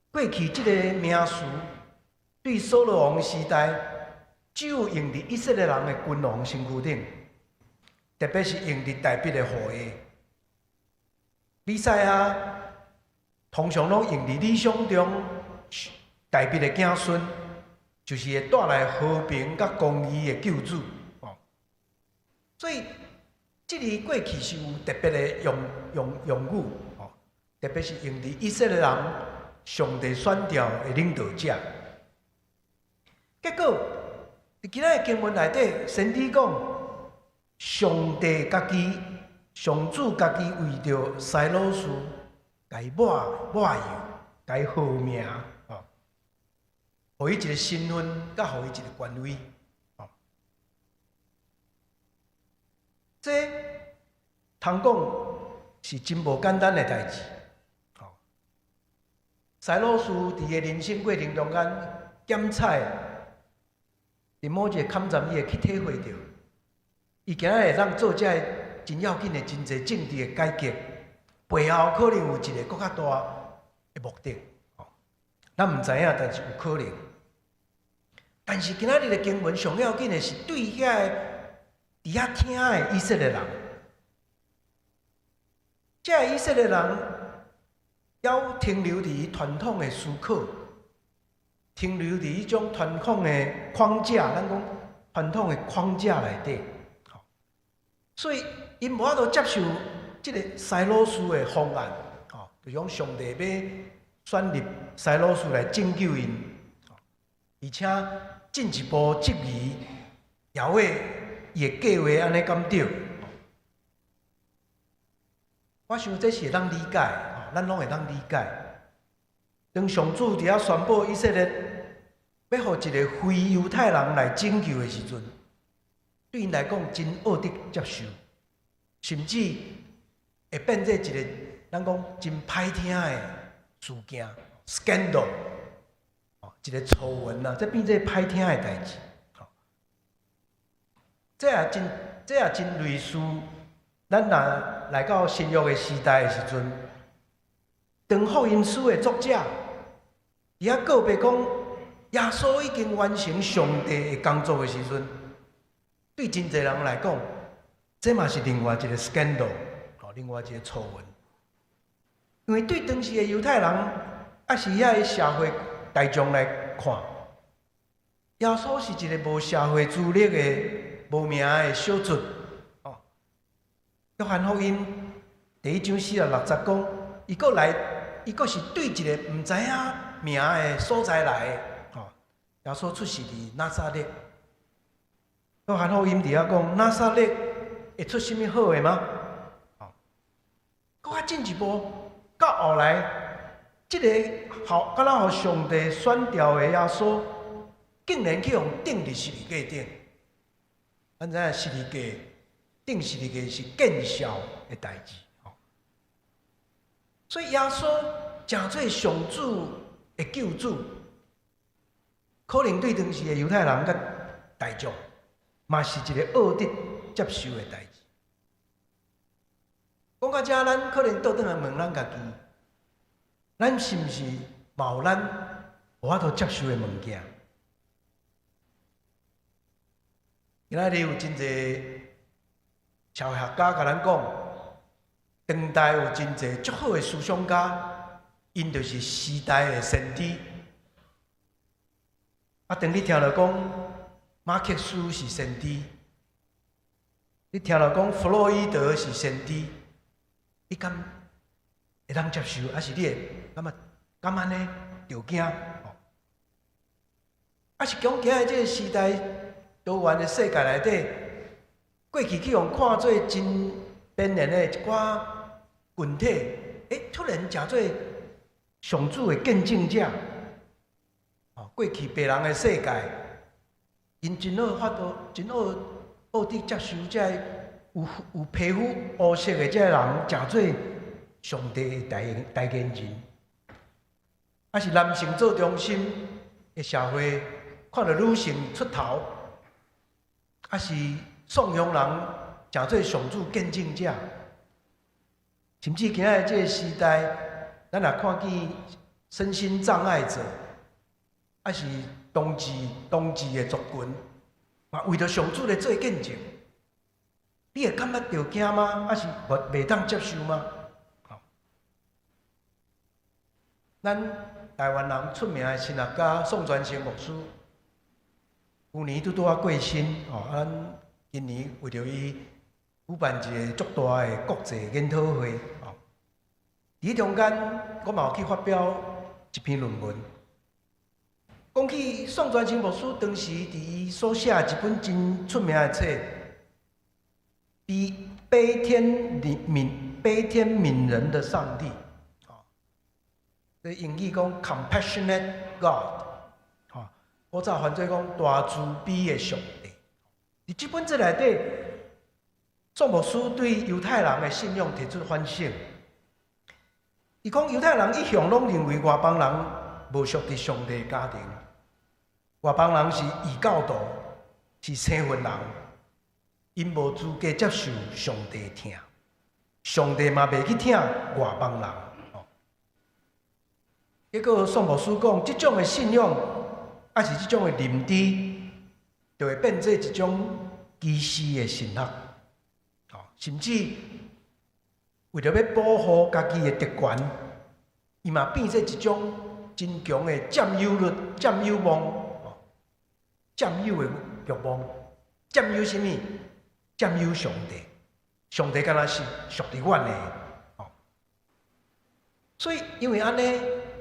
過去這個名詞對掃羅王時代，只有用佇以色列人的君王身軀頂，特別是用佇大衛的後裔。彌賽亞通常攏用佇理想中大衛的子孫，就是會帶來和平佮公義的救主。所以，這裡過去是有特別的用語，特別是用佇以色列人上帝選召的領導者。結果，佇今仔的經文內底，先知講，上帝家己、上主家己為著西魯斯，共伊抹抹油，共伊號名，吼，予伊一個身份，佮予伊一個權威，吼。這通講是真無簡單的代誌，吼。西魯斯佇伊的人生過程中間，檢採佇某一個坎站，伊會去體會著，伊今仔會當做這个真要緊的、真濟政治的改革，背後可能有一個閣較大的目的，咱毋知影，但是有可能。但是今仔日的經文上要緊的是對遐个佇遐聽的以色列人，這个以色列人猶停留佇傳統的思考，停留佇彼種傳統的框架，咱講傳統的框架內底，所以𪜶無法度接受這個西魯斯的方案，吼，就是講上帝欲選立西魯斯來拯救𪜶，而且進一步質疑耶和華伊的計劃按呢敢對？我想這是會當理解，吼，咱攏會當理解。當上主佇遐宣布以色列欲予一個非猶太人來拯救的時陣，對𪜶來講真惡得接受，甚至會變做一個咱講真歹聽的事件（scandal），一個醜聞啊，這變做歹聽的代誌。這也真類似，咱若來到新約的時代的時陣，當福音書的作者佇遐告白講，耶穌已經完成上帝的工作的時陣，對真濟人來講，這嘛是另外一個 scandal，另外一個醜聞。因為對當時的猶太人，抑是遐个社會大眾來看，耶穌是一個無社會資歷的無名的小卒。哦，約翰福音第一章46節講，伊閣來，伊閣是對一個毋知影名的所在來的。哦，耶穌出世佇拿撒勒。約翰福音佇遐講，拿撒勒會出啥物好的嗎？哦，閣較進一步，到後來，這個好，敢若予上帝選召的耶穌，竟然去予釘佇十字架頂。咱知影十字架，釘十字架是見笑的代誌。所以耶穌成做上主的救主，可能對當時的猶太人佮大眾，嘛是一個惡得接受的代誌。講到遮，咱可能倒轉來問咱家己：咱是毋是嘛有咱無法度接受的物件？今仔日有真濟社會學家共咱講，當代有真濟足好的思想家，𪜶就是時代的先知。啊，當你聽著講馬克思是先知，你聽著講弗洛伊德是先知，你敢會當接受？抑是你會感覺敢按呢著驚？抑是講今仔這个時代多元的世界內底，過去去予看做真邊緣的一寡群體，突然成做上主的見證者，哦，過去白人的世界，𪜶真好法度，真好學得接受這个有皮膚烏色的這个人，成做上帝的代言人。抑是男性做中心的社會，看著女性出頭，抑是宋鄉人成做上主見證者，甚至今仔日這个時代，咱若看見身心障礙者，抑是同志的族群，嘛為著上主來做見證，你會感覺著驚嗎？抑是袂當接受嗎？咱台灣人出名的神學家宋傳生牧師，舊年拄拄仔過身，吼，咱今年為著伊舉辦一個足大的國際研討會，吼。佇中間，我嘛有去發表一篇論文，講起宋傳生牧師當時佇伊所寫的一本真出名的冊，《悲天憫人的上帝》，吼，這英語講 Compassionate God，吼，古早翻做講大慈悲的上帝。佇這本冊內底，宋牧師對猶太人的信仰提出反省。伊講猶太人一向攏認為外邦人無屬佇上帝家庭，外邦人是異教徒，是生分人，𪜶無資格接受上帝疼，上帝嘛袂去疼外邦人。結果宋牧師講，這種的信仰，抑是這種的認知，就會變做一種歧視的神學，甚至為著欲保護家己的特權，伊嘛變做一種真強的佔有欲、佔有妄、佔有的欲望。佔有啥物？佔有上帝，上帝敢若是屬佇阮的。所以因為按呢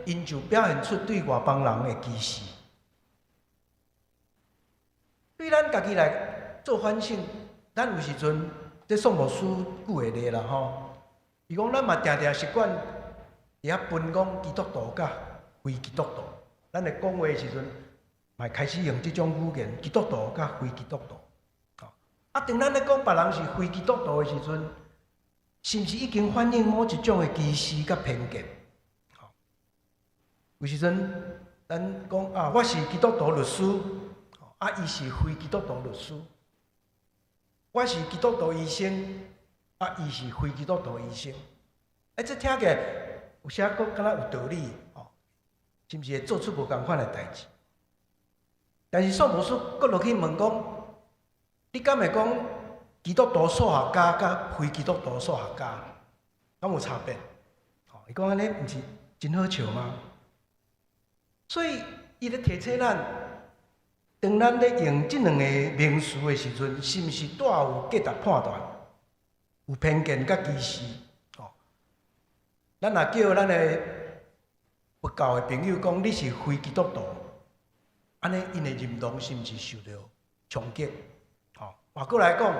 ，𪜶就表現出對外邦人的歧視。對咱家己來做反省，咱有時陣，這宋牧師舉個例啦吼，伊講咱嘛定定習慣佇遐分講基督徒佮非基督徒，咱咧講話的時陣，嘛開始用這種語言，基督徒佮非基督徒。啊，當咱咧講別人是非基督徒的時陣，是毋是已經反映某一種的歧視佮偏見？有時陣咱講啊，我是基督徒律師，啊，伊是非基督徒律師；我是基督徒醫生，啊，伊是非基督徒醫生。欸，這聽起來有時閣敢若有道理，哦，是毋是會做出無仝款的代誌？但是宋牧師閣落去問講，你敢會講基督徒數學家佮非基督徒數學家，敢有差別？哦，伊講按呢，毋是真好笑嗎？所以伊咧提醒咱，當咱咧用這兩个名詞的時陣，是毋是帶有價值判斷、有偏見佮歧視？哦，咱若叫咱的佛教的朋友講你是非基督徒，按呢𪜶的認同是毋是受著衝擊？吼，換過來講，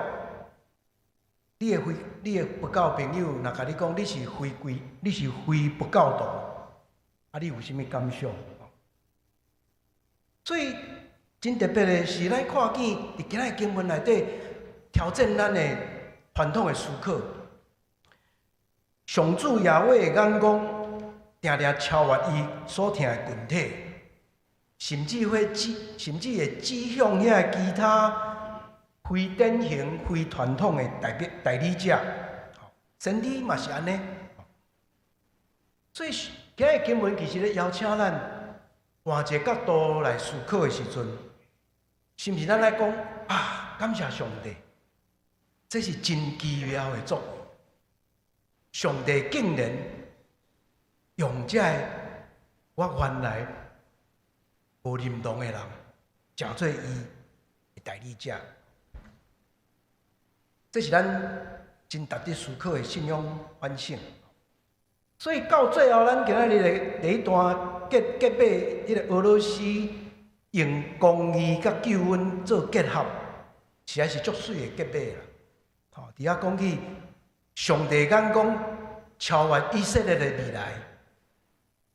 你的佛教朋友若共你講你是非歸，你是非佛教徒，啊，你有啥物感想？所以真特別的是，咱看見佇今仔日經文內底挑戰咱的傳統的思考。上主耶和華的眼光，定定超越伊所疼的群體，甚至會指向遐其他非典型、非傳統的代表代理者。先知嘛是按呢。所以今仔日經文其實咧邀請咱換一個角度來思考的時陣，是毋是咱來講啊？感謝上帝，這是真奇妙的作為。上帝竟然用這個我原來無認同的人，成做伊的代理者，這是咱真值得思考的信仰反省。所以到最後，咱今仔日的第一段結尾，彼個俄羅斯用公義佮救恩做結合，實在是足媠的結尾啦。吼，佇遐講起上帝眼光超越以色列的未來，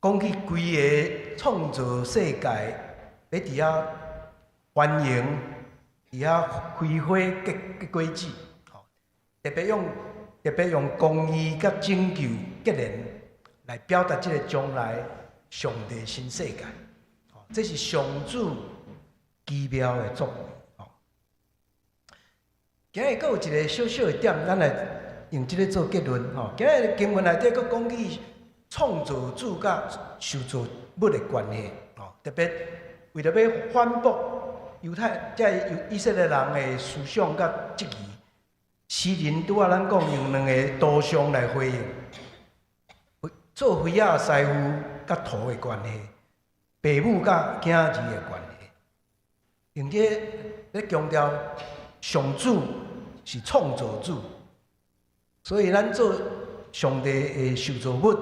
講起規个創造世界欲佇遐歡迎，佇遐開花結果子，吼，特別用公義佮拯救結連來表達這个將來上帝新世界，吼，這是上主奇妙的作為，吼。今日閣有一个小小的點，咱來用這个做結論，吼。今日經文內底閣講起創造主佮受造物的關係，吼，特別為著欲反駁猶太這以色列人的思想佮質疑，詩人拄仔咱講用兩个圖像來回應，做花仔師傅佮土的關係，爸母佮囝兒的關係，用這咧強調上主是創造主，所以咱做上帝的受造物，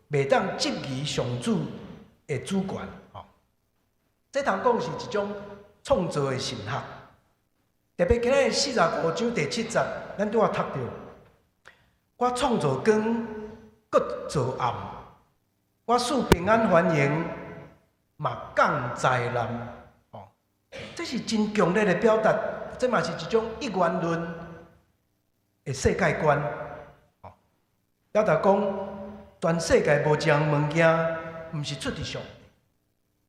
袂當質疑上主的主權。吼，這通講是一種創造的神學。特別今日45章第7節，咱拄仔讀著，我創造光，閣造暗，我賜平安繁榮，嘛降災難。哦，這是真強烈的表達，這嘛是一種一元論的世界觀。哦，表達講全世界無一項物件，毋是出佇上帝。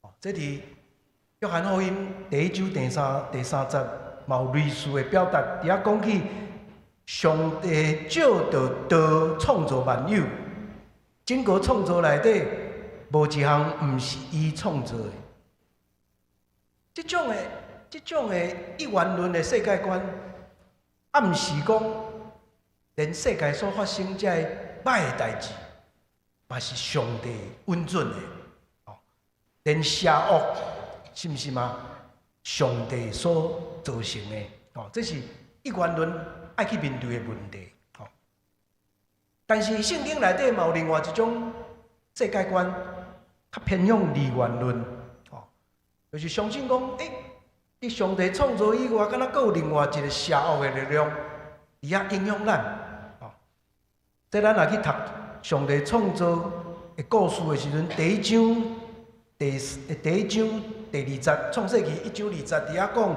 哦，這佇約翰福音第一章第三節，嘛有類似的表達，佇遐講起上帝藉著道創造萬有，整個創造內底無一項毋是伊創造的。這種的一元論的世界觀，暗示講，連世界所發生這个歹的代誌，嘛是上帝允准的。哦，連邪惡，是毋是嘛？上帝所造成的，哦，這是一元論愛去面對的問題，哦。但是聖經內底嘛有另外一種世界觀，較偏向二元論，哦，就是相信講，佇上帝創造以外，敢若閣有另外一个邪惡的力量，佇遐影響咱，哦。這咱若去讀上帝創造的故事的時陣，第一章第二節，創世記一章二節，佇遐講，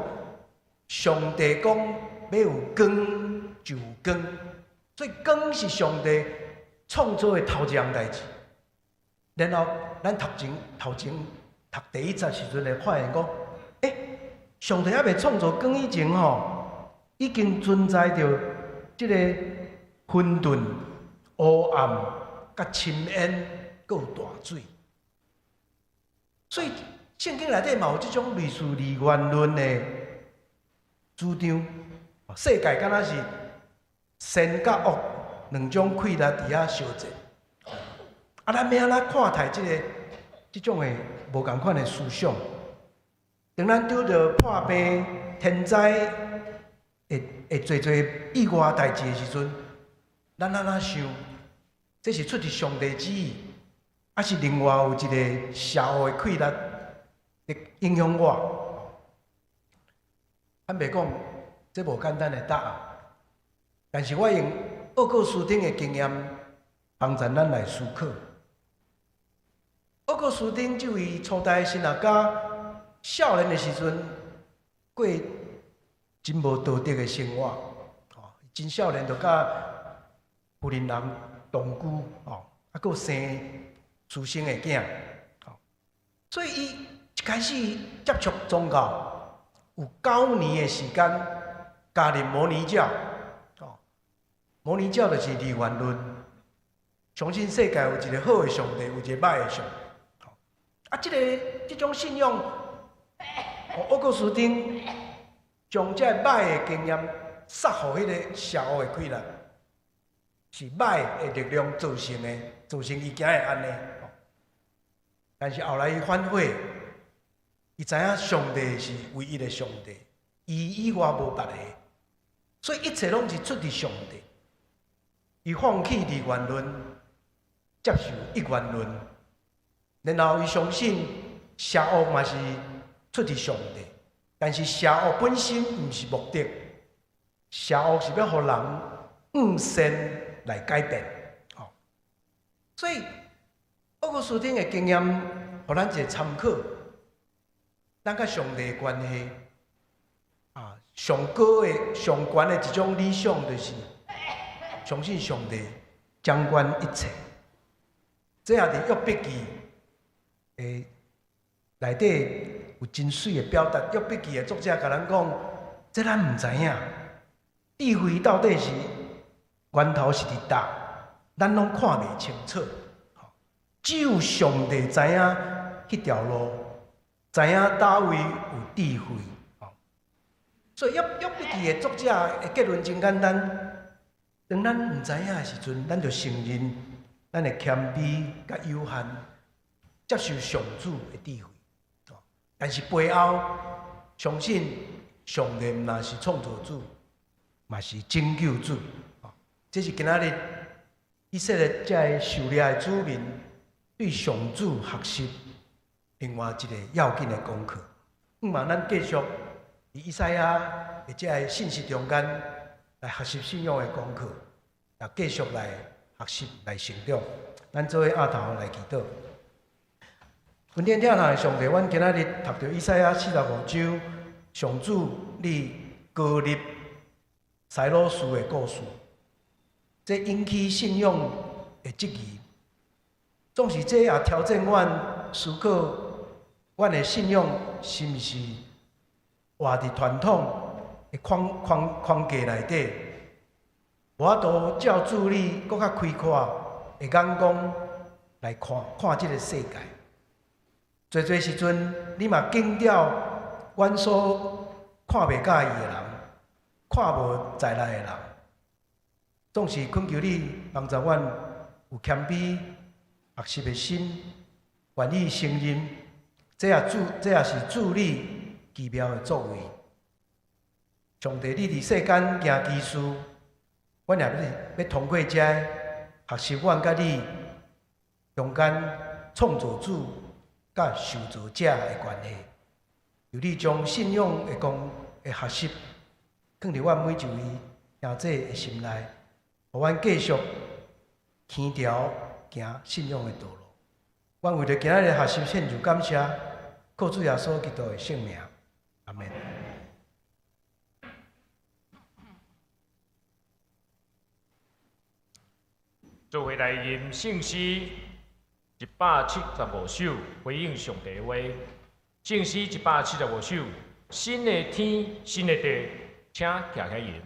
上帝講欲有光就有光，所以光是上帝創造的頭一項代誌。然後咱頭前讀第一節時陣，會發現講，上帝猶未創造光以前吼，已經存在著這个混沌、烏暗、佮深淵，閣有大水。所以聖經內底嘛有這種類似二元論的主張，世界敢若是善佮惡兩種氣力佇遐相戰。啊，咱欲按怎看待這種的無仝款的思想？當咱拄著破病、天災、會濟濟意外代誌的時陣，咱按怎想？這是出佇上帝旨意，抑是另外有一个邪惡的氣力佇影響我？坦白講，這無簡單的答案。但是我用奧古斯丁的經驗幫助咱來思考。奧古斯丁這位初代神學家，少年的時陣過真無道德的生活，哦，真少年就佮婦人人同居，哦，啊，閣生私生的囝，哦，所以伊一開始接觸宗教，有9年的時間加入摩尼教，哦，摩尼教就是二元論，相信世界有一个好的上帝，有一个歹的上帝，啊，這種信仰，奧古斯丁將這个歹的經驗殺予彼个邪惡的氣力，是歹的力量造成的，造成伊才會按呢。但是後來伊反悔，伊知影上帝是唯一的上帝，伊以外無別个，所以一切攏是出佇上帝。伊放棄二元論，接受一元論，然後伊相信邪惡嘛是出佇上帝，但是邪惡本身毋是目的，邪惡是欲予人向善來改變。吼，所以奧古斯丁的經驗，予咱一个參考。咱佮上帝的關係啊，上高的、上懸的一種理想，就是相信上帝掌管一切。這也佇約筆記的內底有真媠的表達。約筆記的作者共咱講，這咱毋知影，智慧到底是源頭是佇佗，咱攏看袂清楚。只有上帝知影彼條路，知影佗位有智慧。所以約筆記的作者的結論真簡單：當咱毋知影的時陣，咱就承認咱的謙卑佮有限，接受上主的智慧。但是背後相信上帝毋但是創造主，嘛是拯救主。這是今仔日以色列這个受掠的子民對上主學習另外一個要緊的功課。向望咱繼續佇以賽亞的這个信息中間來學習信仰的功課，也繼續來學習來成長。咱做伙徛頭來祈禱。恩典疼痛的上帝，阮今仔日讀著以賽亞45章，上主你膏立西魯斯的故事，這引起信仰的質疑。總是這也挑戰阮思考，阮的信仰是毋是活佇傳統的框架內底？無法度照主你閣較開闊的眼光來看看這個世界。濟濟時陣，你嘛警告阮所看袂佮意的人，看無在內的人，總是懇求你幫助阮有謙卑學習的心，願意承認，這也是主你奇妙的作為。上帝，你佇世間行奇事，阮也欲通過這學習，阮佮你中間創造主佮受造者的關係。求你將信仰的功的學習，放佇阮每一位兄弟的心內，予阮繼續輕條行信仰的道路。阮為著今仔日的學習獻上感謝，靠主耶穌基督的聖名，阿們。做伙來吟聖詩175首，回應上帝的話。聖詩175首，新的天，新的地，請徛起來吟。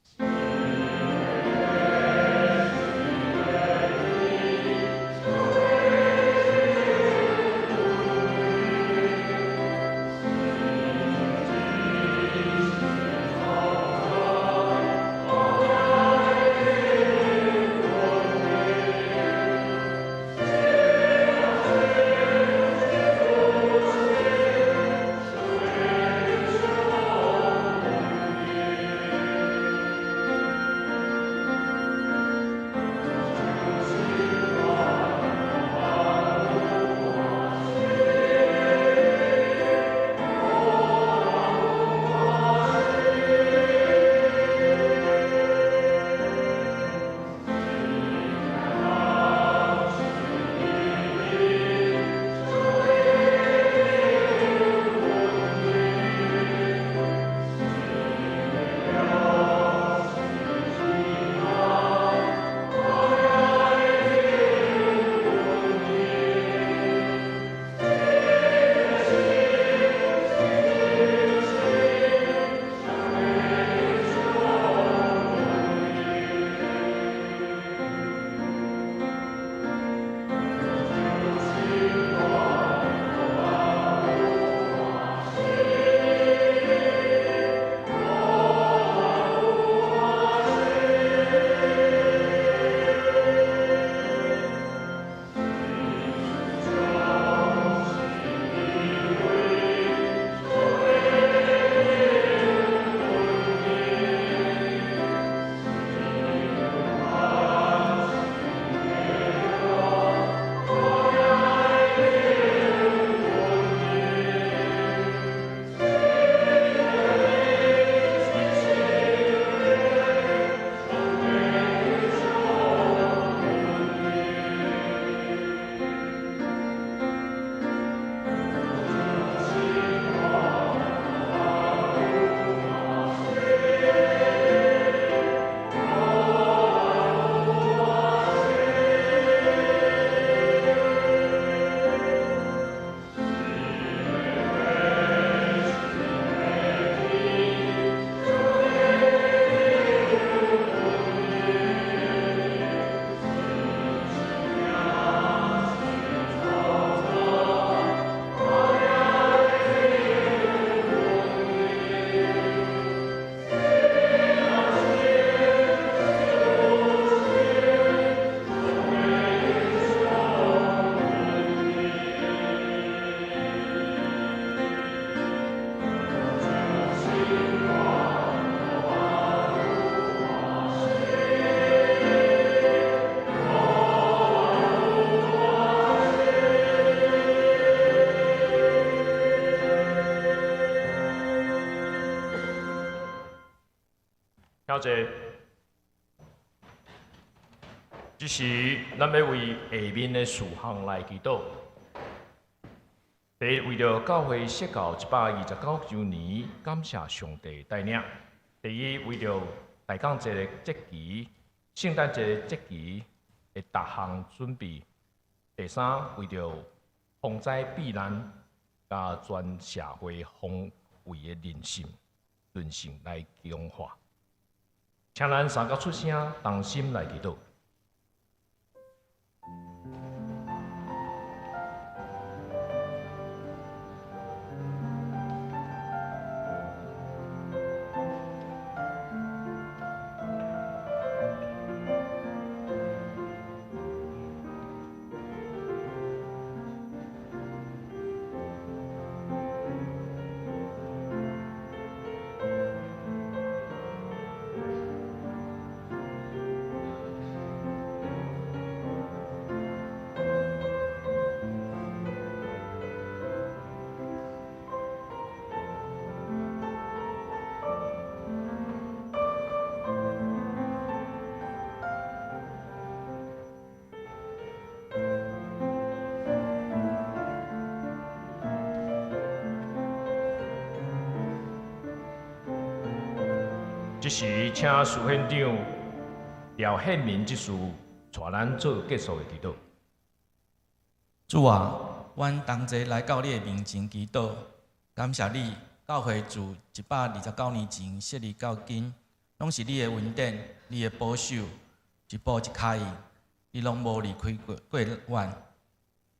新兄弟，這時咱欲為下面的事項來祈禱。第一，為著教會設教129週年，感謝上帝帶領；第二，為著大港節的節期、聖誕節的節期的逐項準備；第三，為著防災避難，佮全社會防衛的人心、人性來強化。請咱三個出聲，同心來祈禱。這時，請司憲長廖憲民執事帶咱做結束的祈禱。主啊，阮同齊來到你的面前祈禱，感謝你，教會自129年前設立到今，攏是你的恩典、你的保守，一步一跤印，你攏無離開過過阮。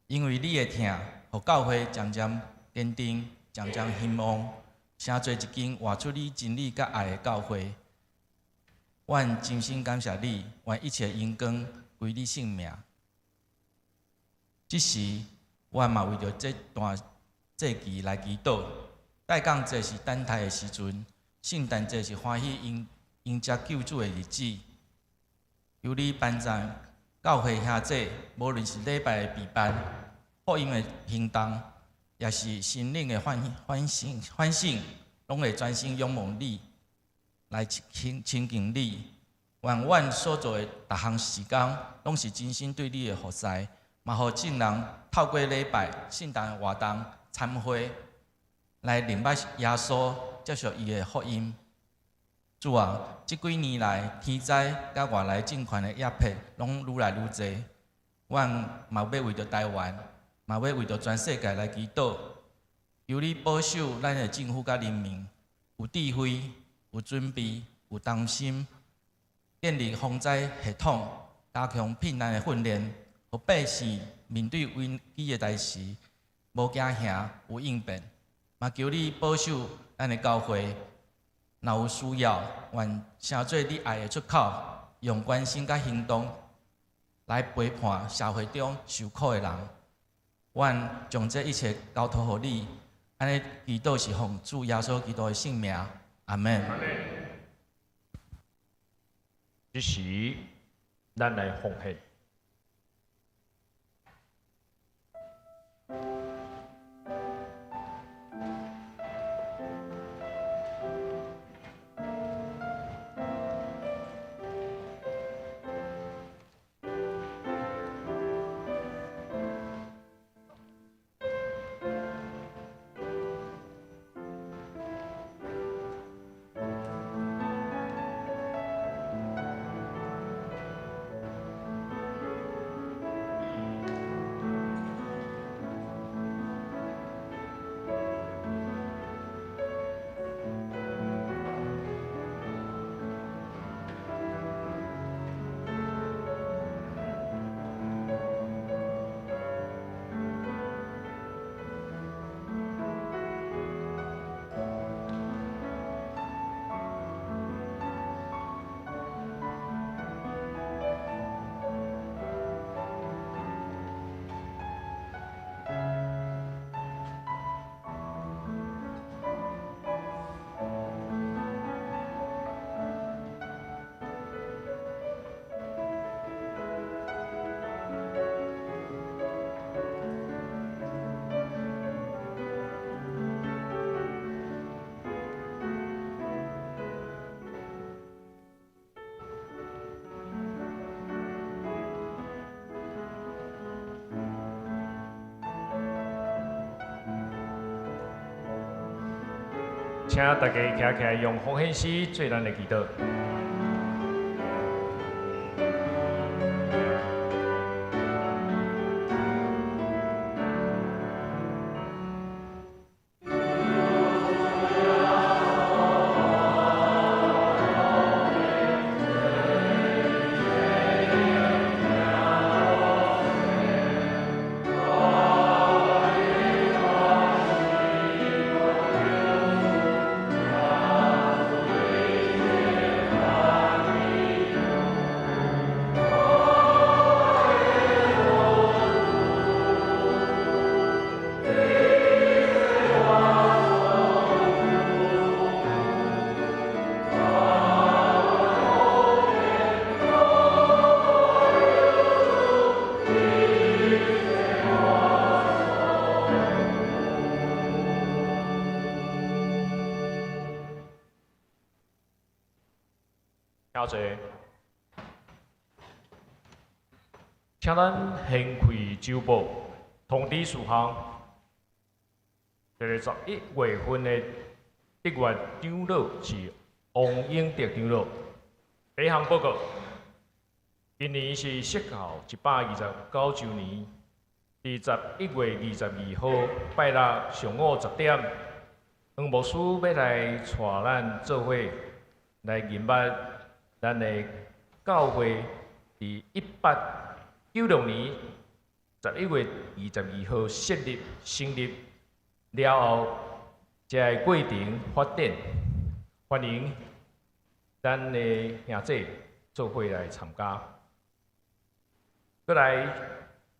因為你的疼，予教會漸漸堅定，漸漸興旺，成做一間活出你真理佮愛的教會。阮真心感謝你，願一切榮光歸你聖名。這時，阮嘛為著這段節期來祈禱。大港節是等待的時陣，聖誕節是歡喜迎迎接救主的日子。求你幫助教會兄弟，無論是禮拜的備辦、福音的行動，抑是心靈的反反省反省，攏會專心仰望你，來親親近你。願阮所做的逐項事工，攏是真心對你的服侍，嘛予眾人透過禮拜、聖誕活動、餐會，來認捌耶穌，接受伊的福音。主啊，這幾年來天災佮外來政權的壓迫，攏愈來愈濟。阮嘛欲為著台灣，嘛欲為著全世界來祈禱，求你保守咱的政府佮人民，有智慧、有準備、有擔心，建立防災系統，加強避難的訓練，予百姓面對危機的代時，無驚嚇，有應變。嘛求你保守咱的教會，若有需要，願成做你愛的出口，用關心佮行動來陪伴社會中受苦的人。阮將這一切交託予你，按呢祈禱是奉主耶穌基督的聖名，阿們。這時，咱來奉獻。請大家徛起來，用奉獻詩做咱的祈禱。请坐，請咱掀開週報通知事項。這个11月份的德月長老是王永德長老。第一項報告，今年是釋教129周年，佇11月22號拜六上午10點，黃牧師欲來帶咱做伙來認捌咱的教會，佇1896年11月22號設立成立了後，這个過程發展，歡迎咱的兄弟做伙來參加。閣來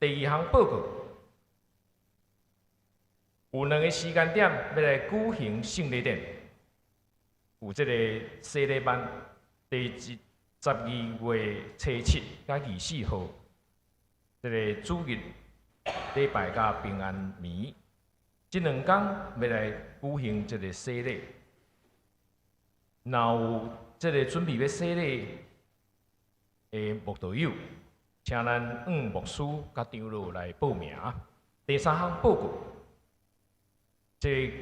第二項報告，有兩个時間點欲來舉行聖禮典，有這个洗禮班，佇12月初7佮24號，這个主日禮拜佮平安暝，這兩工欲來舉行這个洗禮。若有這个準備欲洗禮的慕道友，請咱黃牧師佮長老來報名。第三項報告，這个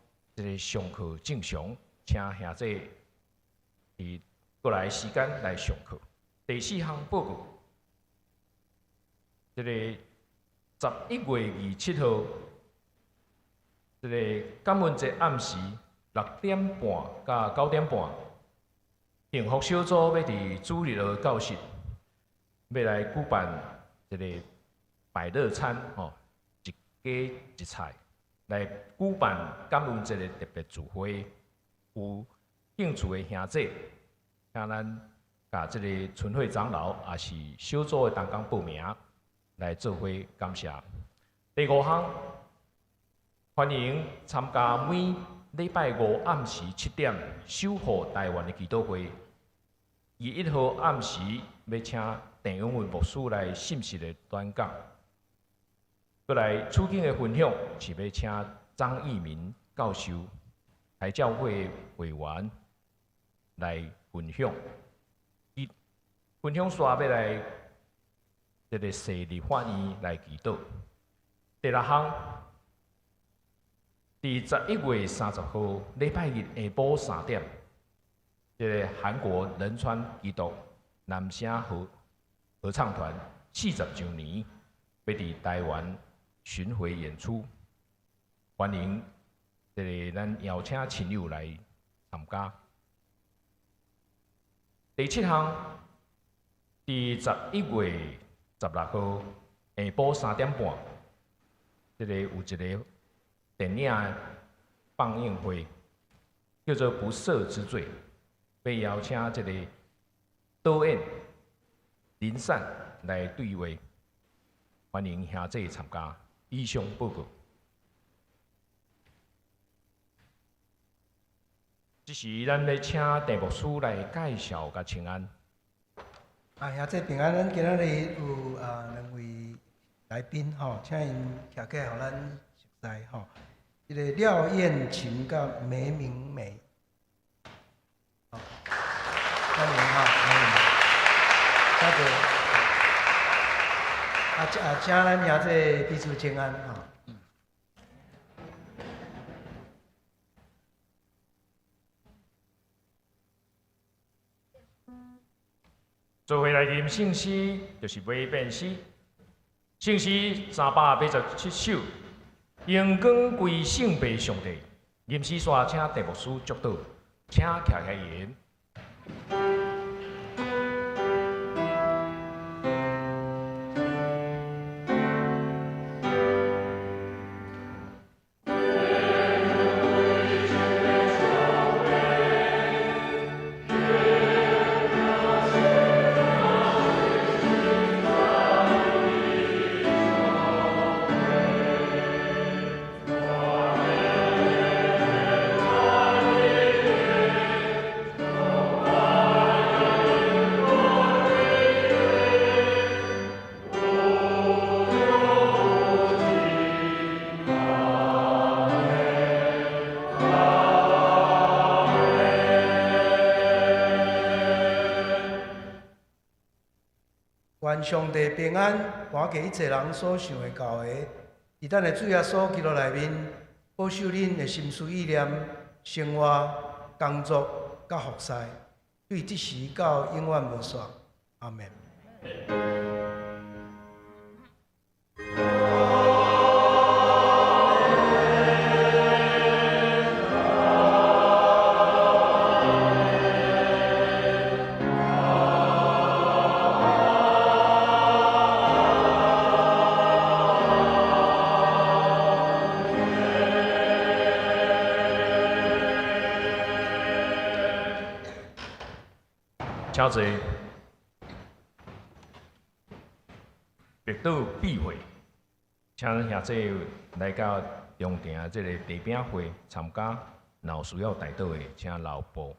聖經學校這个上課正常，請兄弟佇過來時間來上課。第四項報告，這个11月27號，這个感恩節暗時6點半到9點半，幸福小組欲佇主日學教室，欲來舉辦一个百樂餐，吼，一家一菜，來舉辦感恩節的特別聚會。有興趣的兄弟，請咱共這个春會長老，抑是小組的同工報名來做伙感謝。第五項，歡迎參加每禮拜五暗時7點守護台灣的祈禱會。21號暗時欲請鄭永文牧師來信息的短講。閣來處境的分享是欲請張義民教授，台教會會員來分享。伊分享煞欲來這个設立法院來祈禱。第六項，佇11月30號禮拜日下晡3點，這个韓國仁川基督男聲合唱團40週年，欲佇台灣巡迴演出，歡迎這个咱邀請親友來參加。第七項，佇11月16號下晡3點半，這个有一个電影放映會，叫做《不赦之罪》，欲邀請這个導演林善來對話，歡迎兄弟參加。以上報告。這時，咱欲請鄭牧師來介紹佮請安。啊，兄弟平安，咱今仔日有兩位來賓吼，請𪜶徛起來予咱熟似吼。這个廖燕琴佮梅明美，好，歡迎哈，歡迎，多謝。啊，請咱兄弟彼此請安吼。做伙來吟聖詩，就是馬變詩。聖詩387首，榮光歸聖父上帝。吟詩煞請鄭牧師祝禱，請徛起來言。願上帝平安，搬過一切人所想會到的，佇咱的主耶穌基督內面，保守恁的心思意念、生活、工作佮服侍，對這時到永遠無煞。阿們。請坐。默禱閉會，請兄弟來到中庭這个茶餅會參加，若有需要代禱的，請留步。